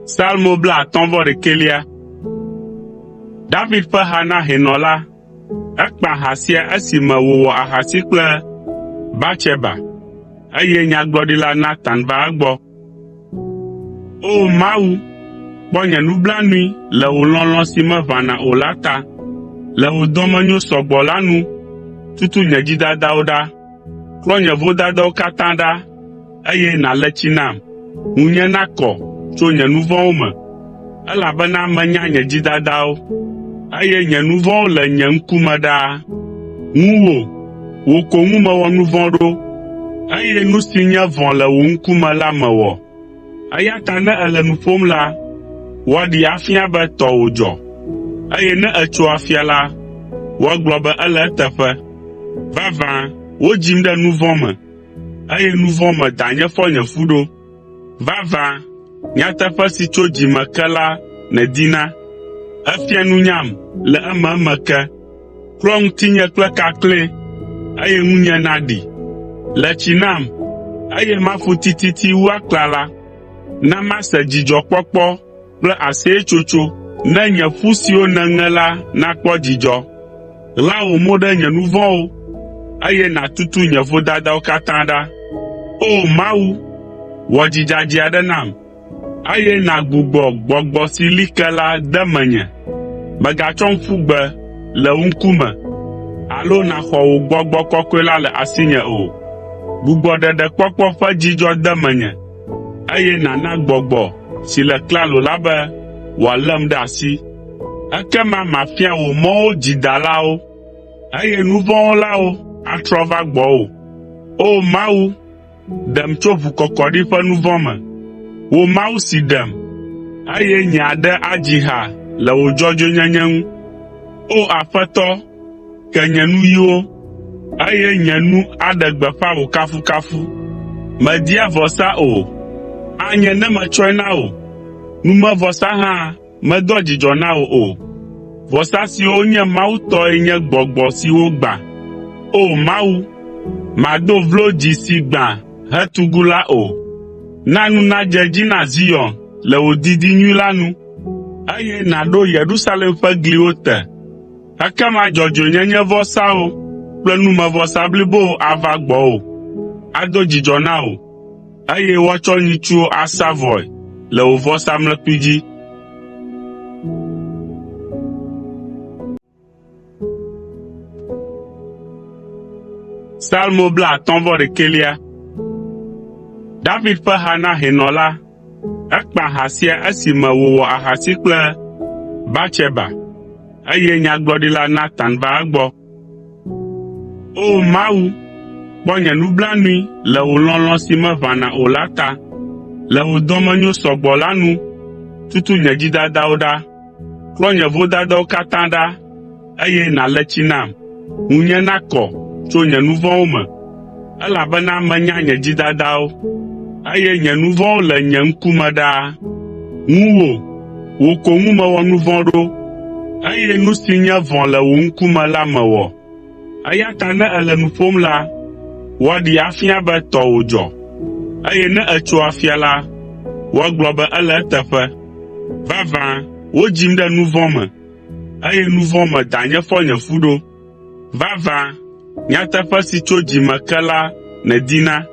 Psalmo 50. David ƒe ha na hɛnɔ la. Ekpa ha sia esime wòwɔ ahasi kple Batseba, eye nyagblɔɖila Natan va egbɔ. O Mawu, kpɔ nye nublanui le wò lɔlɔ̃ si meʋãna o la ta. Le wò dɔmenyo sɔgbɔ la nu, tutu nye dzidadawo ɖa. Klɔ nye vodadawo katã ɖa, eye nàle tsi nam, ŋunye nakɔ tso nye nu vɔ̃wo me, elabena menya nye dzidadawo, eye nye nu vɔ̃wo le nye ŋkume ɖaa. Ŋuwò, wò ko ŋu mewɔ nu vɔ̃ ɖo, eye nu si nye vɔ̃ le wò ŋkume la mewɔ. Eya ta ne èle nu ƒom la, woaɖee afia be tɔwò dzɔ, eye ne ètso afia la, woagblɔ be ele eteƒe. Vavã, wodzim ɖe nu vɔ̃ me, eye nu vɔ̃ me danye fɔ nye fu ɖo. Vavã, nyateƒe si tso dzi me ke la nèdina. Èfia nunyam le ememe ke. Klɔ ŋutinye kple kakle, eye ŋunye naɖi. Le tsi nam, eye mafu tititi wu aklala. Na mase dzidzɔkpɔkpɔ kple aseyetsotso ne nye ƒu siwo nèŋe la nakpɔ dzidzɔ. Ɣla wò mo ɖe nye nu vɔ̃wo, eye nàtutu nye vodadawo katã ɖa. O! Mawu, wɔ dzi dzadzɛ aɖe nam, eye nàgbugbɔ gbɔgbɔ si li ke la de menye. Mègatsɔm ƒu gbe le wò ŋkume alo nàxɔ wò Gbɔgbɔ Kɔkɔe la le asinye o. Gbugbɔ ɖeɖekpɔkpɔ ƒe dzidzɔ de menye, eye nàna gbɔgbɔ si le klalo la be wòalém ɖe asi. Ekema mafia wò mɔwo dzidalawo, eye nu vɔ̃ wɔlawo atrɔ va gbɔwò. O Mawu, ɖem tso ʋukɔkɔɖi ƒe nu vɔ̃ me. Wò Mawu si ɖem, eye nye aɖe adzi ha le wò dzɔdzɔenyenye ŋu. O Aƒetɔ, ke nye nuyiwo, eye nye nu aɖe gbeƒã wò kafukafu. Mèdia vɔsa o, anye ne metsɔe na wò. Numevɔsa hã medoa dzidzɔ na wò o. Vɔsa siwo nye Mawu tɔe nye gbɔgbɔ siwo gbã. O! Mawu, màdo vlo dzi si gbã hetugu la o. Na nu nadze edzi na Zion le wò didi nyui la nu, eye nàɖo Yerusalem ƒe gliwo te. Ekema dzɔdzɔenyenyevɔsawo kple numevɔsa blibowo ava gbɔwò, ado dzidzɔ na wò, eye woatsɔ nyitsuwo asa vɔe le wò vɔsamlekpui dzi. Psalmo 50. David ƒe ha na hɛnɔ la. Ekpa ha sia esime wòwɔ ahasi kple Batseba, eye nyagblɔɖila Natan va egbɔ. O Mawu, kpɔ nye nublanui le wò lɔlɔ̃ si meʋãna o la ta. Le wò dɔmenyo sɔgbɔ la nu, tutu nye dzidadawo ɖa. Klɔ nye vodadawo katã ɖa, eye nàle tsi nam, ŋunye nakɔ tso nye nu vɔ̃wo me, elabena menya nye dzidadawo, eye nye nu vɔ̃wo le nye ŋkume ɖaa. Ŋuwò, wò ko ŋu mewɔ nu vɔ̃ ɖo, eye nu si nye vɔ̃ le wò ŋkume la mewɔ. Eya ta ne èle nu ƒom la, woaɖee afia be tɔwò dzɔ, eye ne ètso afia la, woagblɔ be ele eteƒe. Vavã, wodzim ɖe nu vɔ̃ me, eye nu vɔ̃ me danye fɔ nye fu ɖo. Vavã, nyateƒe si tso dzi me ke la nèdina.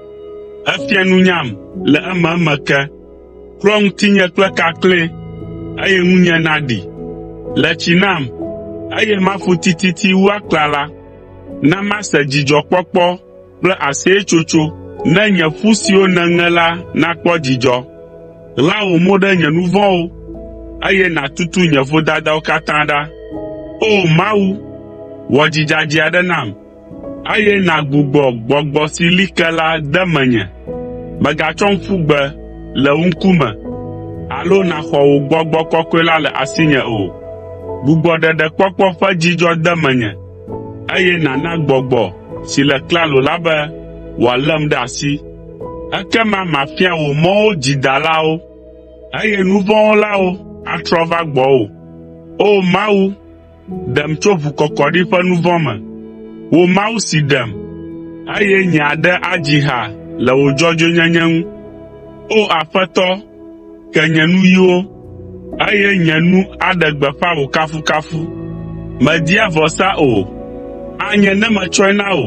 Èfia nunyam le ememe ke. Klɔ ŋutinye kple kakle, eye ŋunye naɖi. Le tsi nam, eye mafu tititi wu aklala. Na mase dzidzɔkpɔkpɔ kple aseyetsotso ne nye ƒu siwo nèŋe la nakpɔ dzidzɔ. Ɣla wò mo ɖe nye nu vɔ̃wo, eye nàtutu nye vodadawo katã ɖa. O! Mawu, wɔ dzi dzadzɛ aɖe nam, eye nàgbugbɔ gbɔgbɔ si li ke la de menye. Mègatsɔm ƒu gbe le wò ŋkume alo nàxɔ wò Gbɔgbɔ Kɔkɔe la le asinye o. Gbugbɔ ɖeɖekpɔkpɔ ƒe dzidzɔ de menye, eye nàna gbɔgbɔ si le klalo la be wòalém ɖe asi. Ekema mafia wò mɔwo dzidalawo, eye nu vɔ̃ wɔlawo atrɔ va gbɔwò. O! Mawu, ɖem tso ʋukɔkɔɖi ƒe nu vɔ̃ me. Wò Mawu si ɖem, eye nye aɖe adzi ha le wò dzɔdzɔenyenye ŋu. O Aƒetɔ, Ke nye nuyiwo, eye nye nu aɖe gbeƒã wò kafukafu. Mèdia vɔsa o, anye ne metsɔe na wò.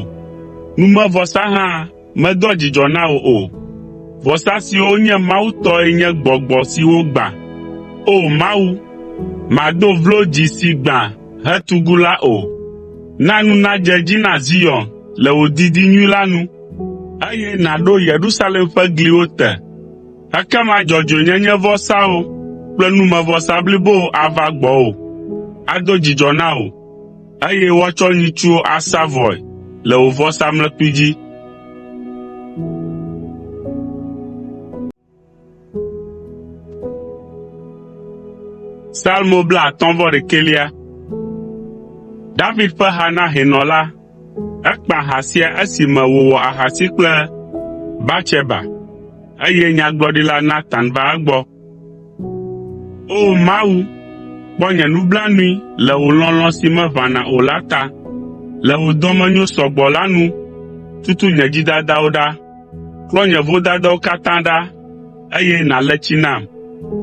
Numevɔsa hã medoa dzidzɔ na wò o. Vɔsa siwo nye Mawu tɔe nye gbɔgbɔ siwo gbã. O! Mawu, màdo vlo dzi si gbã hetugu la o. Na nu nadze edzi na Zion le wò didi nyui la nu, eye nàɖo Yerusalem ƒe gliwo te. Ekema dzɔdzɔenyenyevɔsawo kple numevɔsa blibowo ava gbɔwò, ado dzidzɔ na wò, eye woatsɔ nyitsuwo asa vɔe le wò vɔsamlekpui dzi. Salmo David ƒe ha na hɛnɔ la. Ekpa ha sia esime wòwɔ ahasi kple Batseba, eye nyagblɔɖila Natan va egbɔ. O Mawu, kpɔ nye nublanui le wò lɔlɔ̃ si meʋãna o la ta. Le wò dɔmenyo sɔgbɔ la nu, tutu nye dzidadawo ɖa. Klɔ nye vodadawo katã ɖa, eye nàle tsi nam,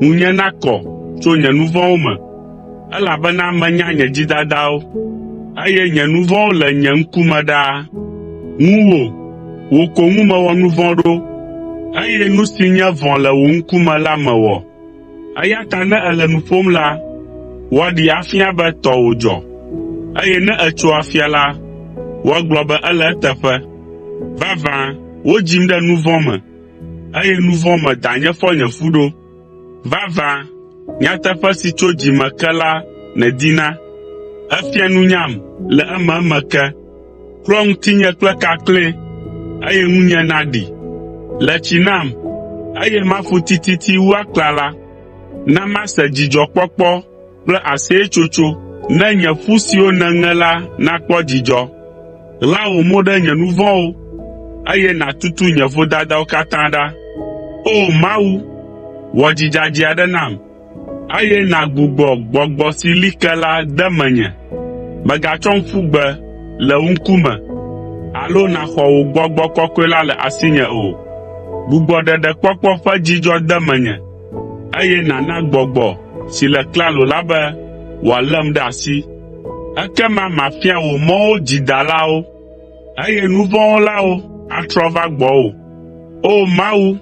ŋunye nakɔ tso nye nu vɔ̃wo me, elabena menya nye dzidadawo, eye nye nu vɔ̃wo le nye ŋkume ɖaa. Ŋuwò, wò ko ŋu mewɔ nu vɔ̃ ɖo, eye nu si nye vɔ̃ le wò ŋkume la mewɔ. Eya ta ne èle nu ƒom la, woaɖee afia be tɔwò dzɔ, eye ne ètso afia la, woagblɔ be ele eteƒe. Vavã, wodzim ɖe nu vɔ̃ me, eye nu vɔ̃ me danye fɔ nye fu ɖo. Vavã, nyateƒe si tso dzi me ke la nèdina. Èfia nunyam le ememe ke. Klɔ ŋutinye kple kakle, eye ŋunye naɖi. Le tsi nam, eye mafu tititi wu aklala. Na mase dzidzɔkpɔkpɔ kple aseyetsotso ne nye ƒu siwo nèŋe la nakpɔ dzidzɔ. Ɣla wò mo ɖe nye nu vɔ̃wo, eye nàtutu nye vodadawo katã ɖa. O! Mawu, wɔ dzi dzadzɛ aɖe nam, eye nàgbugbɔ gbɔgbɔ si li ke la de menye. Mègatsɔm ƒu gbe le wò ŋkume alo nàxɔ wò Gbɔgbɔ Kɔkɔe la le asinye o. Gbugbɔ ɖeɖekpɔkpɔ ƒe dzidzɔ de menye, eye nàna gbɔgbɔ si le klalo la be wòalém ɖe asi. Ekema mafia wò mɔwo dzidalawo, eye nu vɔ̃ wɔlawo atrɔ ava gbɔwò. O Mawu,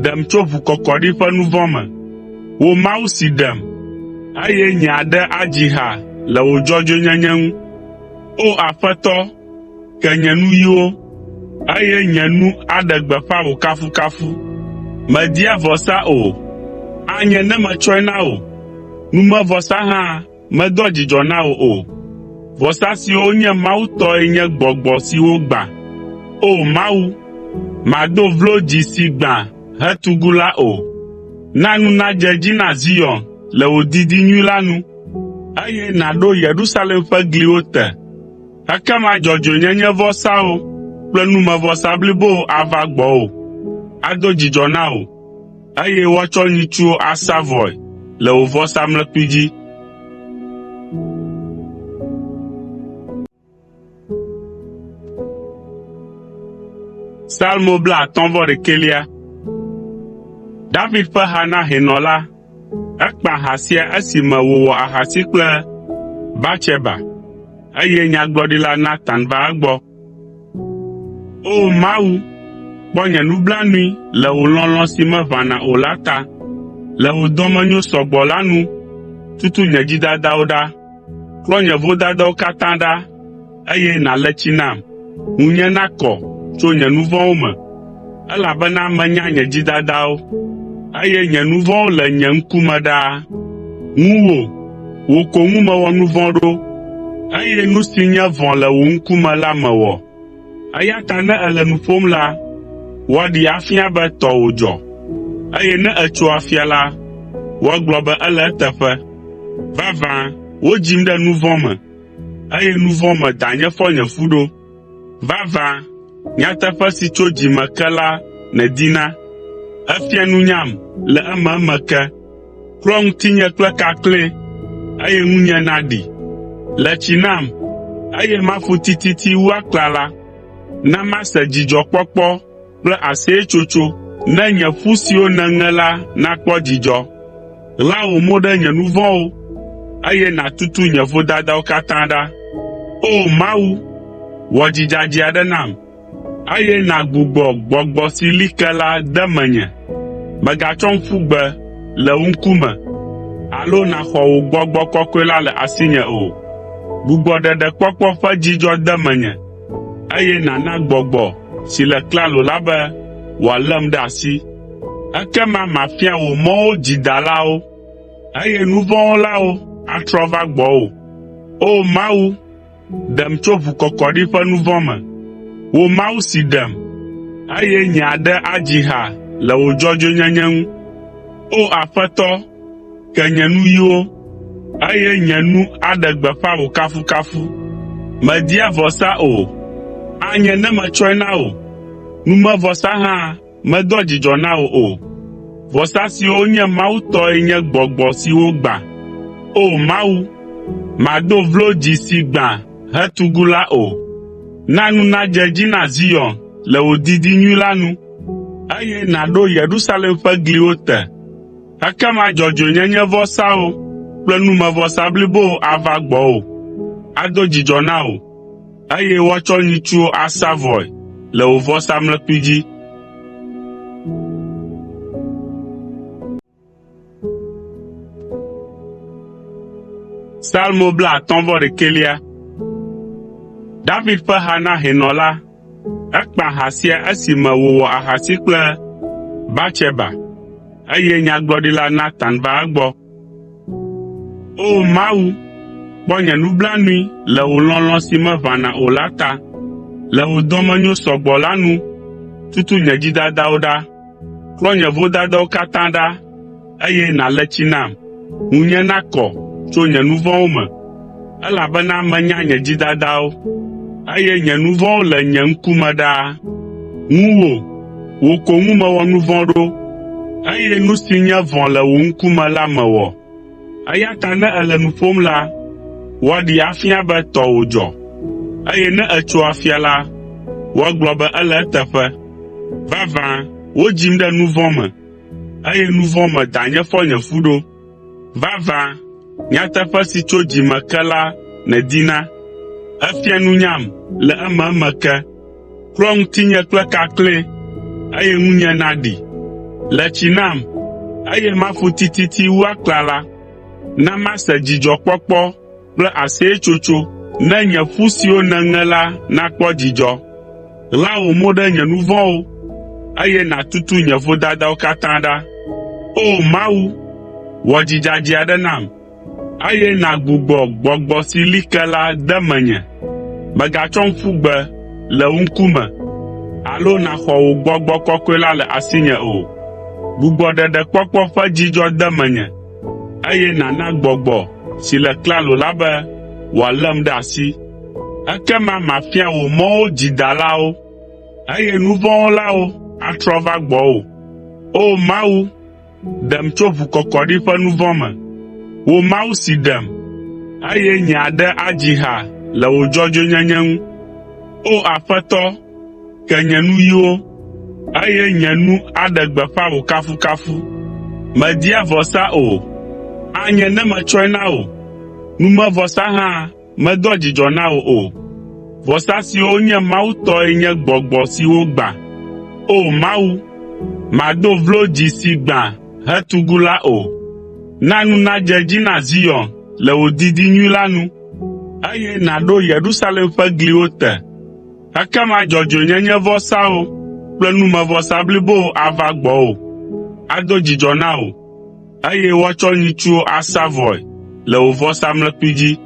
ɖem tso ʋukɔkɔɖi ƒe nu vɔ̃ me. Wò Mawu si ɖem, eye nye aɖe adzi ha le wò dzɔdzɔenyenye ŋu. O Aƒetɔ, ke nye nuyiwo, eye nye nu aɖe gbeƒã wò kafukafu. Mèdia vɔsa o, anye ne metsɔe na wò. Numevɔsa hã medoa dzidzɔ na wò o. Vɔsa siwo nye Mawu tɔe nye gbɔgbɔ siwo gbã. O! Mawu, màdo vlo dzi si gbã hetugu la o. Na nu nadze edzi na Zion le wò didi nyui la nu, eye nàɖo Yerusalem ƒe gliwo te. Ekema dzɔdzɔenyenyevɔsawo kple numevɔsa blibowo ava gbɔwò, ado dzidzɔ na wò, eye woatsɔ nyitsuwo asa vɔe le wò vɔsamlekpui dzi. Salmo David ƒe ha na hɛnɔ la. Ekpa ha sia esime wòwɔ ahasi kple Batseba, eye nyagblɔɖila Natan va egbɔ. O Mawu, kpɔ nye nublanui le wò lɔlɔ̃ si meʋãna o la ta. Le wò dɔmenyo sɔgbɔ la nu, tutu nye dzidadawo ɖa. Klɔ nye vodadawo katã ɖa, eye nàle tsi nam, ŋunye nakɔ tso nye nu vɔ̃wo me, elabena menya nye dzidadawo, eye nye nu vɔ̃wo le nye ŋkume ɖaa. Ŋuwò, wò ko ŋu mewɔ nu vɔ̃ ɖo, eye nu si nye vɔ̃ le wò ŋkume la mewɔ. Eya ta ne èle nu ƒom la, woaɖee afia be tɔwò dzɔ, eye ne ètso afia la, woagblɔ be ele eteƒe. Vavã, wodzim ɖe nu vɔ̃ me, eye nu vɔ̃ me danye fɔ nye fu ɖo. Vavã, nyateƒe si tso dzi me ke la nèdina. Èfia nunyam le ememe ke. Klɔ ŋutinye kple kakle, eye ŋunye naɖi. Le tsi nam, eye mafu tititi wu aklala. Na mase dzidzɔkpɔkpɔ kple aseyetsotso. ne nye ƒu siwo nèŋe la nakpɔ dzidzɔ. Ɣla wò mo ɖe nye nu vɔ̃wo, eye nàtutu nye vodadawo katã ɖa. O! Mawu, wɔ dzi dzadzɛ aɖe nam, eye nàgbugbɔ gbɔgbɔ si li ke la de menye. Mègatsɔm ƒu gbe le wò ŋkume alo nàxɔ wò Gbɔgbɔ Kɔkɔe la le asinye o. Gbugbɔ ɖeɖekpɔkpɔ ƒe dzidzɔ de menye, eye nàna gbɔgbɔ si le klalo la be wòalém ɖe asi. Ekema mafia wò mɔwo dzidalawo, eye nu vɔ̃ wɔlawo atrɔ va gbɔwò. O! Mawu, ɖem tso ʋukɔkɔɖi ƒe nu vɔ̃ me. Wò Mawu si ɖem, eye nye aɖe adzi ha le wò dzɔdzɔenyenye ŋu. O! Aƒetɔ, ke nye nuyiwo, eye nye nu aɖe gbeƒã wò kafukafu. Mèdia vɔsa o, anye ne metsɔe na wò. Numevɔsa hã medoa dzidzɔ na wò o. Vɔsa siwo nye Mawu tɔe nye gbɔgbɔ siwo gbã. O! Mawu, màdo vlo dzi si gbã hetugu la o. Na nu nadze edzi na Zion le wò didi nyui la nu, eye nàɖo Yerusalem ƒe gliwo te. Ekema dzɔdzɔenyenyevɔsawo kple numevɔsa blibowo ava gbɔwò, ado dzidzɔ na wò eye woatsɔ nyitsuwo asa vɔe le wò vɔsamlekpui dzi. Salmo David ƒe ha na hɛnɔ la. Ekpa ha sia esime wòwɔ ahasi kple Batseba, eye nyagblɔɖila Natan va egbɔ. O Mawu, kpɔ nye nublanui le wò lɔlɔ̃ si meʋãna o la ta. Le wò dɔmenyo sɔgbɔ la nu, tutu nye dzidadawo ɖa. Klɔ nye vodadawo katã ɖa, eye nàle tsi nam, ŋunye nakɔ tso nye nu vɔ̃wo me, elabena menya nye dzidadawo, eye nye nu vɔ̃wo le nye ŋkume ɖaa. Ŋuwò, wò ko ŋu mewɔ nu vɔ̃ ɖo, eye nu si nye vɔ̃ le wò ŋkume la mewɔ. Eya ta ne èle nu ƒom la, woaɖee afia be tɔwò dzɔ, eye ne ètso afia la, woagblɔ be ele eteƒe. Vavã, wodzim ɖe nu vɔ̃ me, eye nu vɔ̃ me danye fɔ nye fu ɖo. Vavã, nyateƒe si tso dzi me ke la nèdina. Èfia nunyam le ememe ke. Klɔ ŋutinye kple kakle, eye ŋunye naɖi. Le tsi nam, eye mafu tititi wu aklala. Na mase dzidzɔkpɔkpɔ kple aseyetsotso ne nye ƒu siwo nèŋe la nakpɔ dzidzɔ. Ɣla wò mo ɖe nye nu vɔ̃wo, eye nàtutu nye vodadawo katã ɖa. O! Mawu, wɔ dzi dzadzɛ aɖe nam, eye nàgbugbɔ gbɔgbɔ si li ke la de menye. Mègatsɔm ƒu gbe le wò ŋkume alo nàxɔ wò Gbɔgbɔ Kɔkɔe la le asinye o. Gbugbɔ ɖeɖekpɔkpɔ ƒe dzidzɔ de menye, eye nàna gbɔgbɔ si le klalo la be wòalém ɖe asi. Ekema mafia wò mɔwo dzidalawo, eye nu vɔ̃ wɔlawo atrɔ va gbɔwò. O! Mawu, ɖem tso ʋukɔkɔɖi ƒe nu vɔ̃ me. Wò Mawu si ɖem, eye nye aɖe adzi ha le wò dzɔdzɔenyenye ŋu. O Aƒetɔ, ke nye nuyiwo, eye nye nu aɖe gbeƒã wò kafukafu. Mèdia vɔsa o, anye ne metsɔe na wò. Numevɔsa hã medoa dzidzɔ na wò o. Vɔsa siwo nye Mawu tɔe nye gbɔgbɔ siwo gbã. O! Mawu, màdo vlo dzi si gbã hetugu la o. Na nu nadze edzi na Zion le wò didi nyui la nu, eye nàɖo Yerusalem ƒe gliwo te. Ekema dzɔdzɔenyenyevɔsawo kple numevɔsa blibowo ava gbɔwò, ado dzidzɔ na wò, eye woatsɔ nyitsuwo asa vɔe le wò vɔsamlekpui dzi.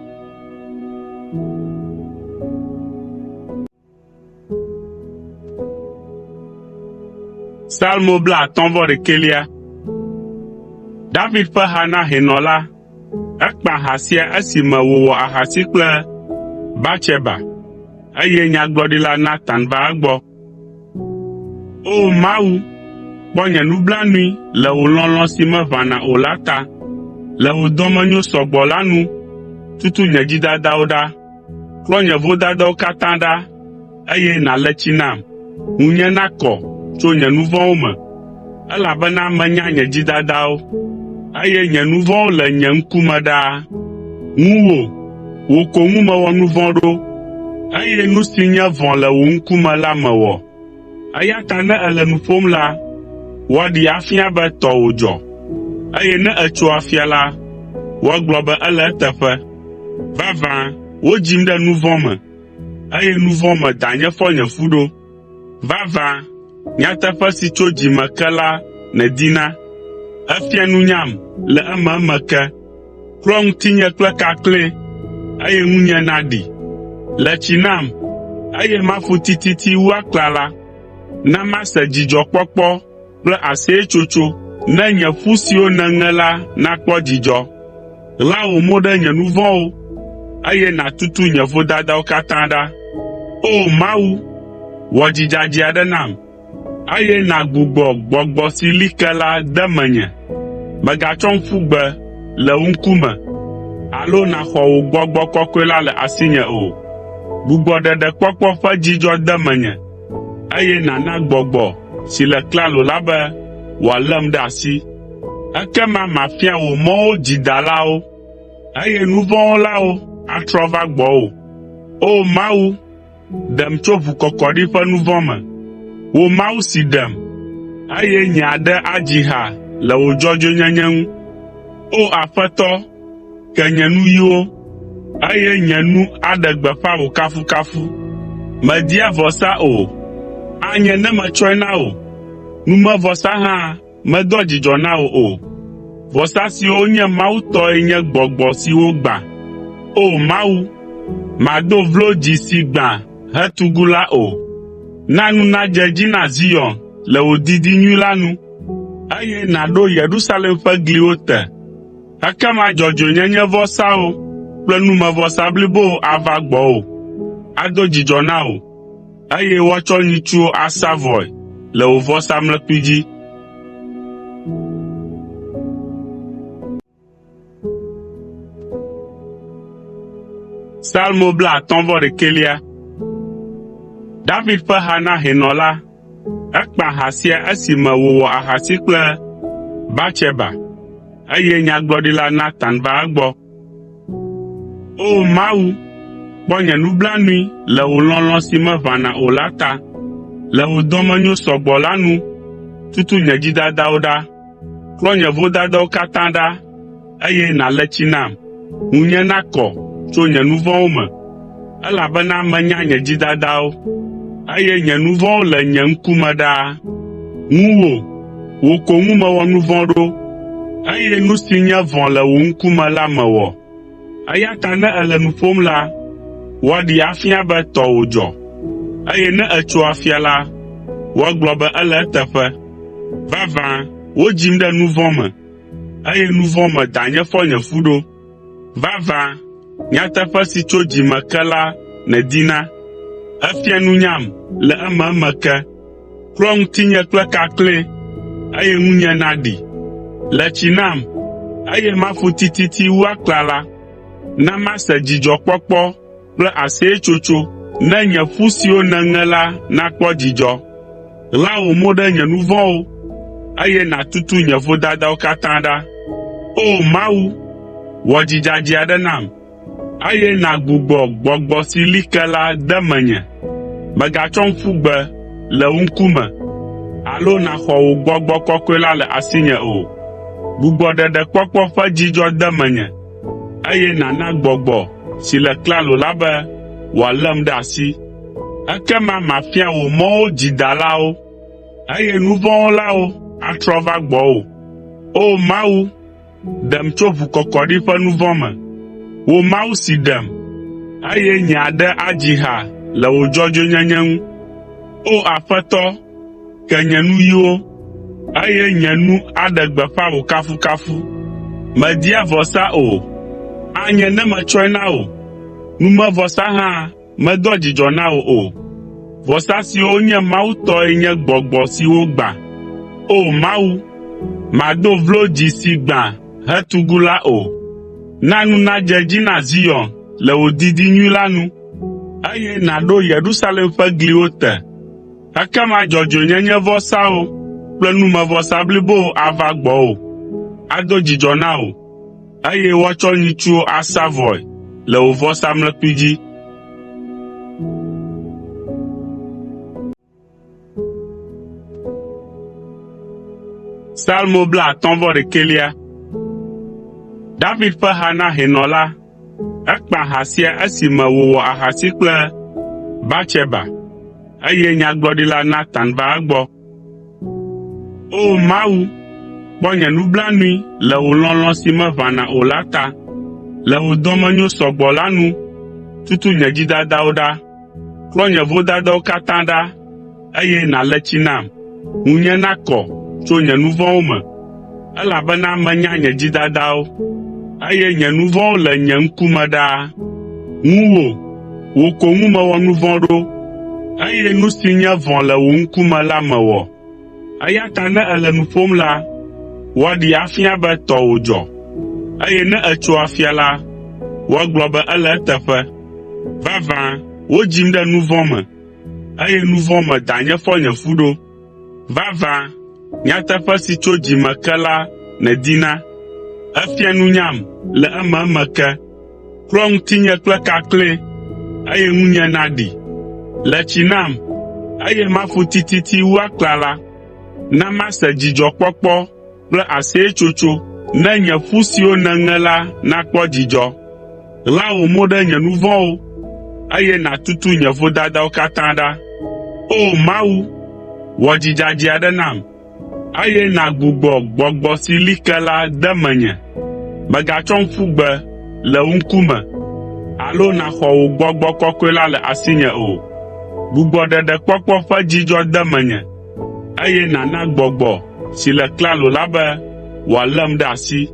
Salmo David ƒe ha na hɛnɔ la. Ekpa ha sia esime wòwɔ ahasi kple Batseba, eye nyagblɔɖila Natan va egbɔ. O! Mawu, kpɔ nye nublanui le wò lɔlɔ̃ si meʋãna o la ta. Le wò dɔmenyo sɔgbɔ la nu, tutu nye dzidadawo ɖa. Klɔ nye vodadawo katã ɖa, eye nàle tsi nam, ŋunye nakɔ tso nye nu vɔ̃wo me. Elabena menya nye dzidadawo, eye nye nu vɔ̃wo le nye ŋkume ɖaa. Ŋuwò, wò ko ŋu mewɔ nu vɔ̃ ɖo, eye nu si nye vɔ̃ le wò ŋkume la mewɔ. Eya ta ne èle nu ƒom la, woaɖee afia be tɔwò dzɔ, eye ne ètso afia la, woagblɔ be ele eteƒe. Vavã, wodzim ɖe nu vɔ̃ me, eye nu vɔ̃ me danye fɔ nye fu ɖo. Vavã, nyateƒe si tso dzi me ke la nèdina. Èfia nunyam le ememe ke. Klɔ ŋutinye kple kakle, eye ŋunye naɖi. Le tsi nam, eye mafu tititi wu aklala. Na mase dzidzɔkpɔkpɔ kple aseyetsotso ne nye ƒu siwo nèŋe la nakpɔ dzidzɔ. Ɣla wò mo ɖe nye nu vɔ̃wo, eye nàtutu nye vodadawo katã ɖa. O! Mawu, wɔ dzi dzadzɛ aɖe nam, eye nàgbugbɔ gbɔgbɔ si li ke la de menye. Mègatsɔm ƒu gbe le wò ŋkume alo nàxɔ wò Gbɔgbɔ Kɔkɔe la le asinye o. Gbugbɔ ɖeɖekpɔkpɔ ƒe dzidzɔ de menye, eye nàna gbɔgbɔ si le klalo la be wòalém ɖe asi. Ekema mafia wò mɔwo dzidalawo, eye nu vɔ̃ wɔlawo atrɔ ava gbɔwò. O! Mawu, ɖem tso ʋukɔkɔɖi ƒe nu vɔ̃ me. Wò Mawu si ɖem, eye nye aɖe adzi ha le wò dzɔdzɔenyenye ŋu. O! Aƒetɔ, ke nye nuyiwo, eye nye nu aɖe gbeƒã wò kafukafu. Mèdia vɔsa o, anye ne metsɔe na wò. Numevɔsa hã medoa dzidzɔ na wò o. Vɔsa siwo nye Mawu tɔe nye gbɔgbɔ siwo gbã. O! Mawu, màdo vlo dzi si gbã hetugu la o. Na nu nadze edzi na Zion le wò didi nyui la nu, eye nàɖo Yerusalem ƒe gliwo te. Ekema dzɔdzɔenyenyevɔsawo kple numevɔsa blibowo ava gbɔwò, ado dzidzɔ na wò, eye woatsɔ nyitsuwo asa vɔe le wò vɔsamlekpui dzi. Salmo David ƒe ha na hɛnɔ la. Ekpa ha sia esime wòwɔ ahasi kple Batseba, eye nyagblɔɖila Natan va egbɔ. O Mawu, kpɔ nye nublanui le wò lɔlɔ̃ si meʋãna o la ta. Le wò dɔmenyo sɔgbɔ la nu, tutu nye dzidadawo ɖa. Klɔ nye vodadawo katã ɖa, eye nàle tsi nam, ŋunye nakɔ tso nye nu vɔ̃wo me, elabena menya nye dzidadawo, eye nye nu vɔ̃wo le nye ŋkume ɖaa. Ŋuwò, wò ko ŋu mewɔ nu vɔ̃ ɖo, eye nu si nye vɔ̃ le wò ŋkume la mewɔ. Eya ta ne èle nu ƒom la, woaɖee afia be tɔwò dzɔ, eye ne ètso afia la, woagblɔ be ele eteƒe. Vavã, wodzim ɖe nu vɔ̃ me, eye nu vɔ̃ me danye fɔ nye fu ɖo. Vavã, nyateƒe si tso dzi me ke la nèdina. Èfia nunyam le ememe ke. Klɔ ŋutinye kple kakle, eye ŋunye naɖi. Le tsi nam, eye mafu tititi wu aklala. Na mase dzidzɔkpɔkpɔ kple aseyetsotso ne nye ƒu siwo nèŋe la nakpɔ dzidzɔ. Ɣla wò mo ɖe nye nu vɔ̃wo, eye nàtutu nye vodadawo katã ɖa. O! Mawu, wɔ dzi dzadzɛ aɖe nam, eye nàgbugbɔ gbɔgbɔ si li ke la de menye. Mègatsɔm ƒu gbe le wò ŋkume alo nàxɔ wò Gbɔgbɔ Kɔkɔe la le asinye o. Gbugbɔ ɖeɖekpɔkpɔ ƒe dzidzɔ de menye, eye nàna gbɔgbɔ si le klalo la be wòalém ɖe asi. Ekema mafia wò mɔwo dzidalawo, eye nu vɔ̃ wɔlawo atrɔ ava gbɔwò. O! Mawu, ɖem tso ʋukɔkɔɖi ƒe nu vɔ̃ me. Wò Mawu si ɖem, eye nye aɖe adzi ha le wò dzɔdzɔenyenye ŋu. O Aƒetɔ, ke nye nuyiwo, eye nye nu aɖe gbeƒã wò kafukafu. Mèdia vɔsa o, anye ne metsɔe na wò. Numevɔsa hã medoa dzidzɔ na wò o. Vɔsa siwo nye Mawu tɔe nye gbɔgbɔ siwo gbã. O! Mawu, màdo vlo dzi si gbã hetugu la o. Na nu nadze edzi na Zion le wò didi nyui la nu, eye nàɖo Yerusalem ƒe gliwo te. Ekema dzɔdzɔenyenyevɔsawo. kple numevɔsa blibowo ava gbɔwò, ado dzidzɔ na wò, eye woatsɔ nyitsuwo asa vɔe le wò vɔsamlekpui dzi. Salmo David ƒe ha na hɛnɔ la. Ekpa ha sia esime wòwɔ ahasi kple Batseba, eye nyagblɔɖila Natan va egbɔ. O Mawu, kpɔ nye nublanui le wò lɔlɔ̃ si meʋãna o la ta. Le wò dɔmenyo sɔgbɔ la nu, tutu nye dzidadawo ɖa. Klɔ nye vodadawo katã ɖa, eye nàle tsi nam, ŋunye nakɔ tso nye nu vɔ̃wo me, elabena menya nye dzidadawo, eye nye nu vɔ̃wo le nye ŋkume ɖaa. Ŋuwò, wò ko ŋu mewɔ nu vɔ̃ ɖo, eye nu si nye vɔ̃ le wò ŋkume la mewɔ. Eya ta ne èle nu ƒom la, woaɖee afia be tɔwò dzɔ, eye ne ètso afia la, woagblɔ be ele eteƒe. Vavã, wodzim ɖe nu vɔ̃ me, eye nu vɔ̃ me danye fɔ nye fu ɖo. Vavã, nyateƒe si tso dzi me ke la nèdina. Èfia nunyam le ememe ke. Klɔ ŋutinye kple kakle, eye ŋunye naɖi. Le tsi nam, eye mafu tititi wu aklala. Na mase dzidzɔkpɔkpɔ kple aseyetsotso ne nye ƒu siwo nèŋe la nakpɔ dzidzɔ. Ɣla wò mo ɖe nye nu vɔ̃wo, eye nàtutu nye vodadawo katã ɖa. O! Mawu, wɔ dzi dzadzɛ aɖe nam, eye nàgbugbɔ gbɔgbɔ si li ke la de menye. Mègatsɔm ƒu gbe le wò ŋkume alo nàxɔ wò Gbɔgbɔ Kɔkɔe la le asinye o. Gbugbɔ ɖeɖekpɔkpɔ ƒe dzidzɔ de menye, eye nàna gbɔgbɔ si le klalo la be wòalém ɖe asi.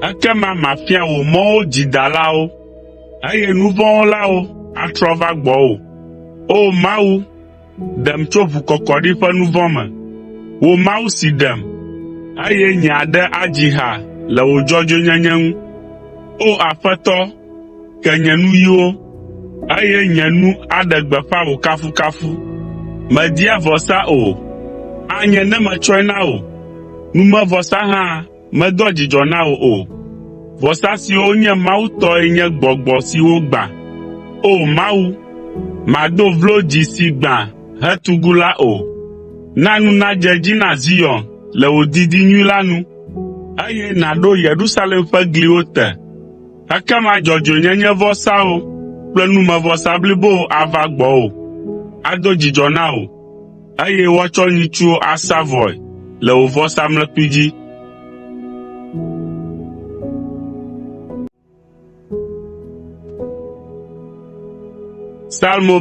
Ekema mafia wò mɔwo dzidalawo, eye nu vɔ̃ wɔlawo atrɔ va gbɔwò. O Mawu, ɖem tso ʋukɔkɔɖi ƒe nu vɔ̃ me. Wò Mawu si ɖem, eye nye aɖe adzi ha le wò dzɔdzɔenyenye ŋu. O Aƒetɔ, ke nye nuyiwo, eye nye nu aɖe gbeƒã wò kafukafu. Mèdia vɔsa o, anye ne metsɔe na wò. Numevɔsa hã medoa dzidzɔ na wò o. Vɔsa siwo nye Mawu tɔe nye gbɔgbɔ siwo gbã. O! Mawu, màdo vlo dzi si gbã hetugu la o. Na nu nadze edzi na Zion le wò didi nyui la nu, eye nàɖo Yerusalem ƒe gliwo te. Ekema dzɔdzɔenyenyevɔsawo kple numevɔsa blibowo ava gbɔwò, ado dzidzɔ na wò, eye woatsɔ nyitsuwo asa vɔe le wò vɔsamlekpui dzi. Salmo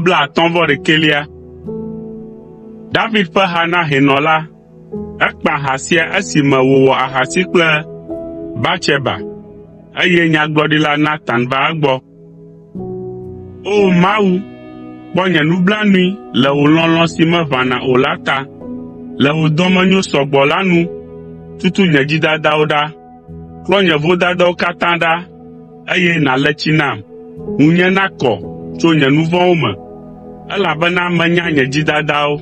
David ƒe ha na hɛnɔ la. Ekpa ha sia esime wòwɔ ahasi kple Batseba, eye nyagblɔɖila Natan va egbɔ. O Mawu, kpɔ nye nublanui le wò lɔlɔ̃ si meʋãna o la ta. Le wò dɔmenyo sɔgbɔ la nu, tutu nye dzidadawo ɖa. Klɔ nye vodadawo katã ɖa, eye nàle tsi nam, ŋunye nakɔ tso nye nu vɔ̃wo me, elabena menya nye dzidadawo,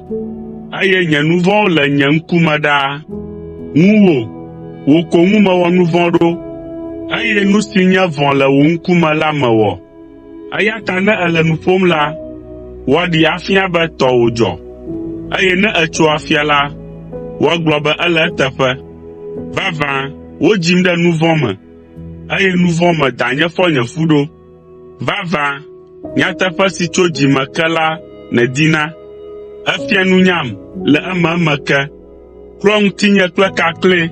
eye nye nu vɔ̃wo le nye ŋkume ɖaa. Ŋuwò, wò ko ŋu mewɔ nu vɔ̃ ɖo, eye nu si nye vɔ̃ le wò ŋkume la mewɔ. Eya ta ne èle nu ƒom la, woaɖee afia be tɔwò dzɔ, eye ne ètso afia la, woagblɔ be ele eteƒe. Vavã, wodzim ɖe nu vɔ̃ me, eye nu vɔ̃ me danye fɔ nye fu ɖo. Vavã, nyateƒe si tso dzi me ke la nèdina. Èfia nunyam le ememe ke. Klɔ ŋutinye kple kakle,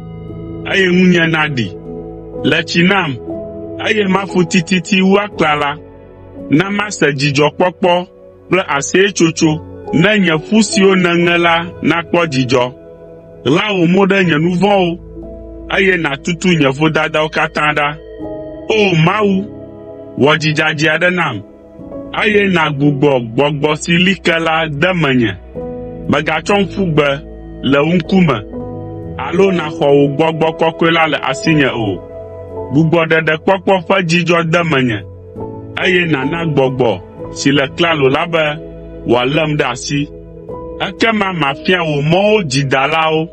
eye ŋunye naɖi. Le tsi nam, eye mafu tititi wu aklala. Na mase dzidzɔkpɔkpɔ kple aseyetsotso ne nye ƒu siwo nèŋe la nakpɔ dzidzɔ. Ɣla wò mo ɖe nye nu vɔ̃wo, eye nàtutu nye vodadawo katã ɖa. O! Mawu, wɔ dzi dzadzɛ aɖe nam, eye nàgbugbɔ gbɔgbɔ si li ke la de menye. Mègatsɔm ƒu gbe le wò ŋkume alo nàxɔ wò Gbɔgbɔ Kɔkɔe la le asinye o. Gbugbɔ ɖeɖekpɔkpɔ ƒe dzidzɔ de menye, eye nàna gbɔgbɔ si le klalo la be wòalém ɖe asi. Ekema mafia wò mɔwo dzidalawo.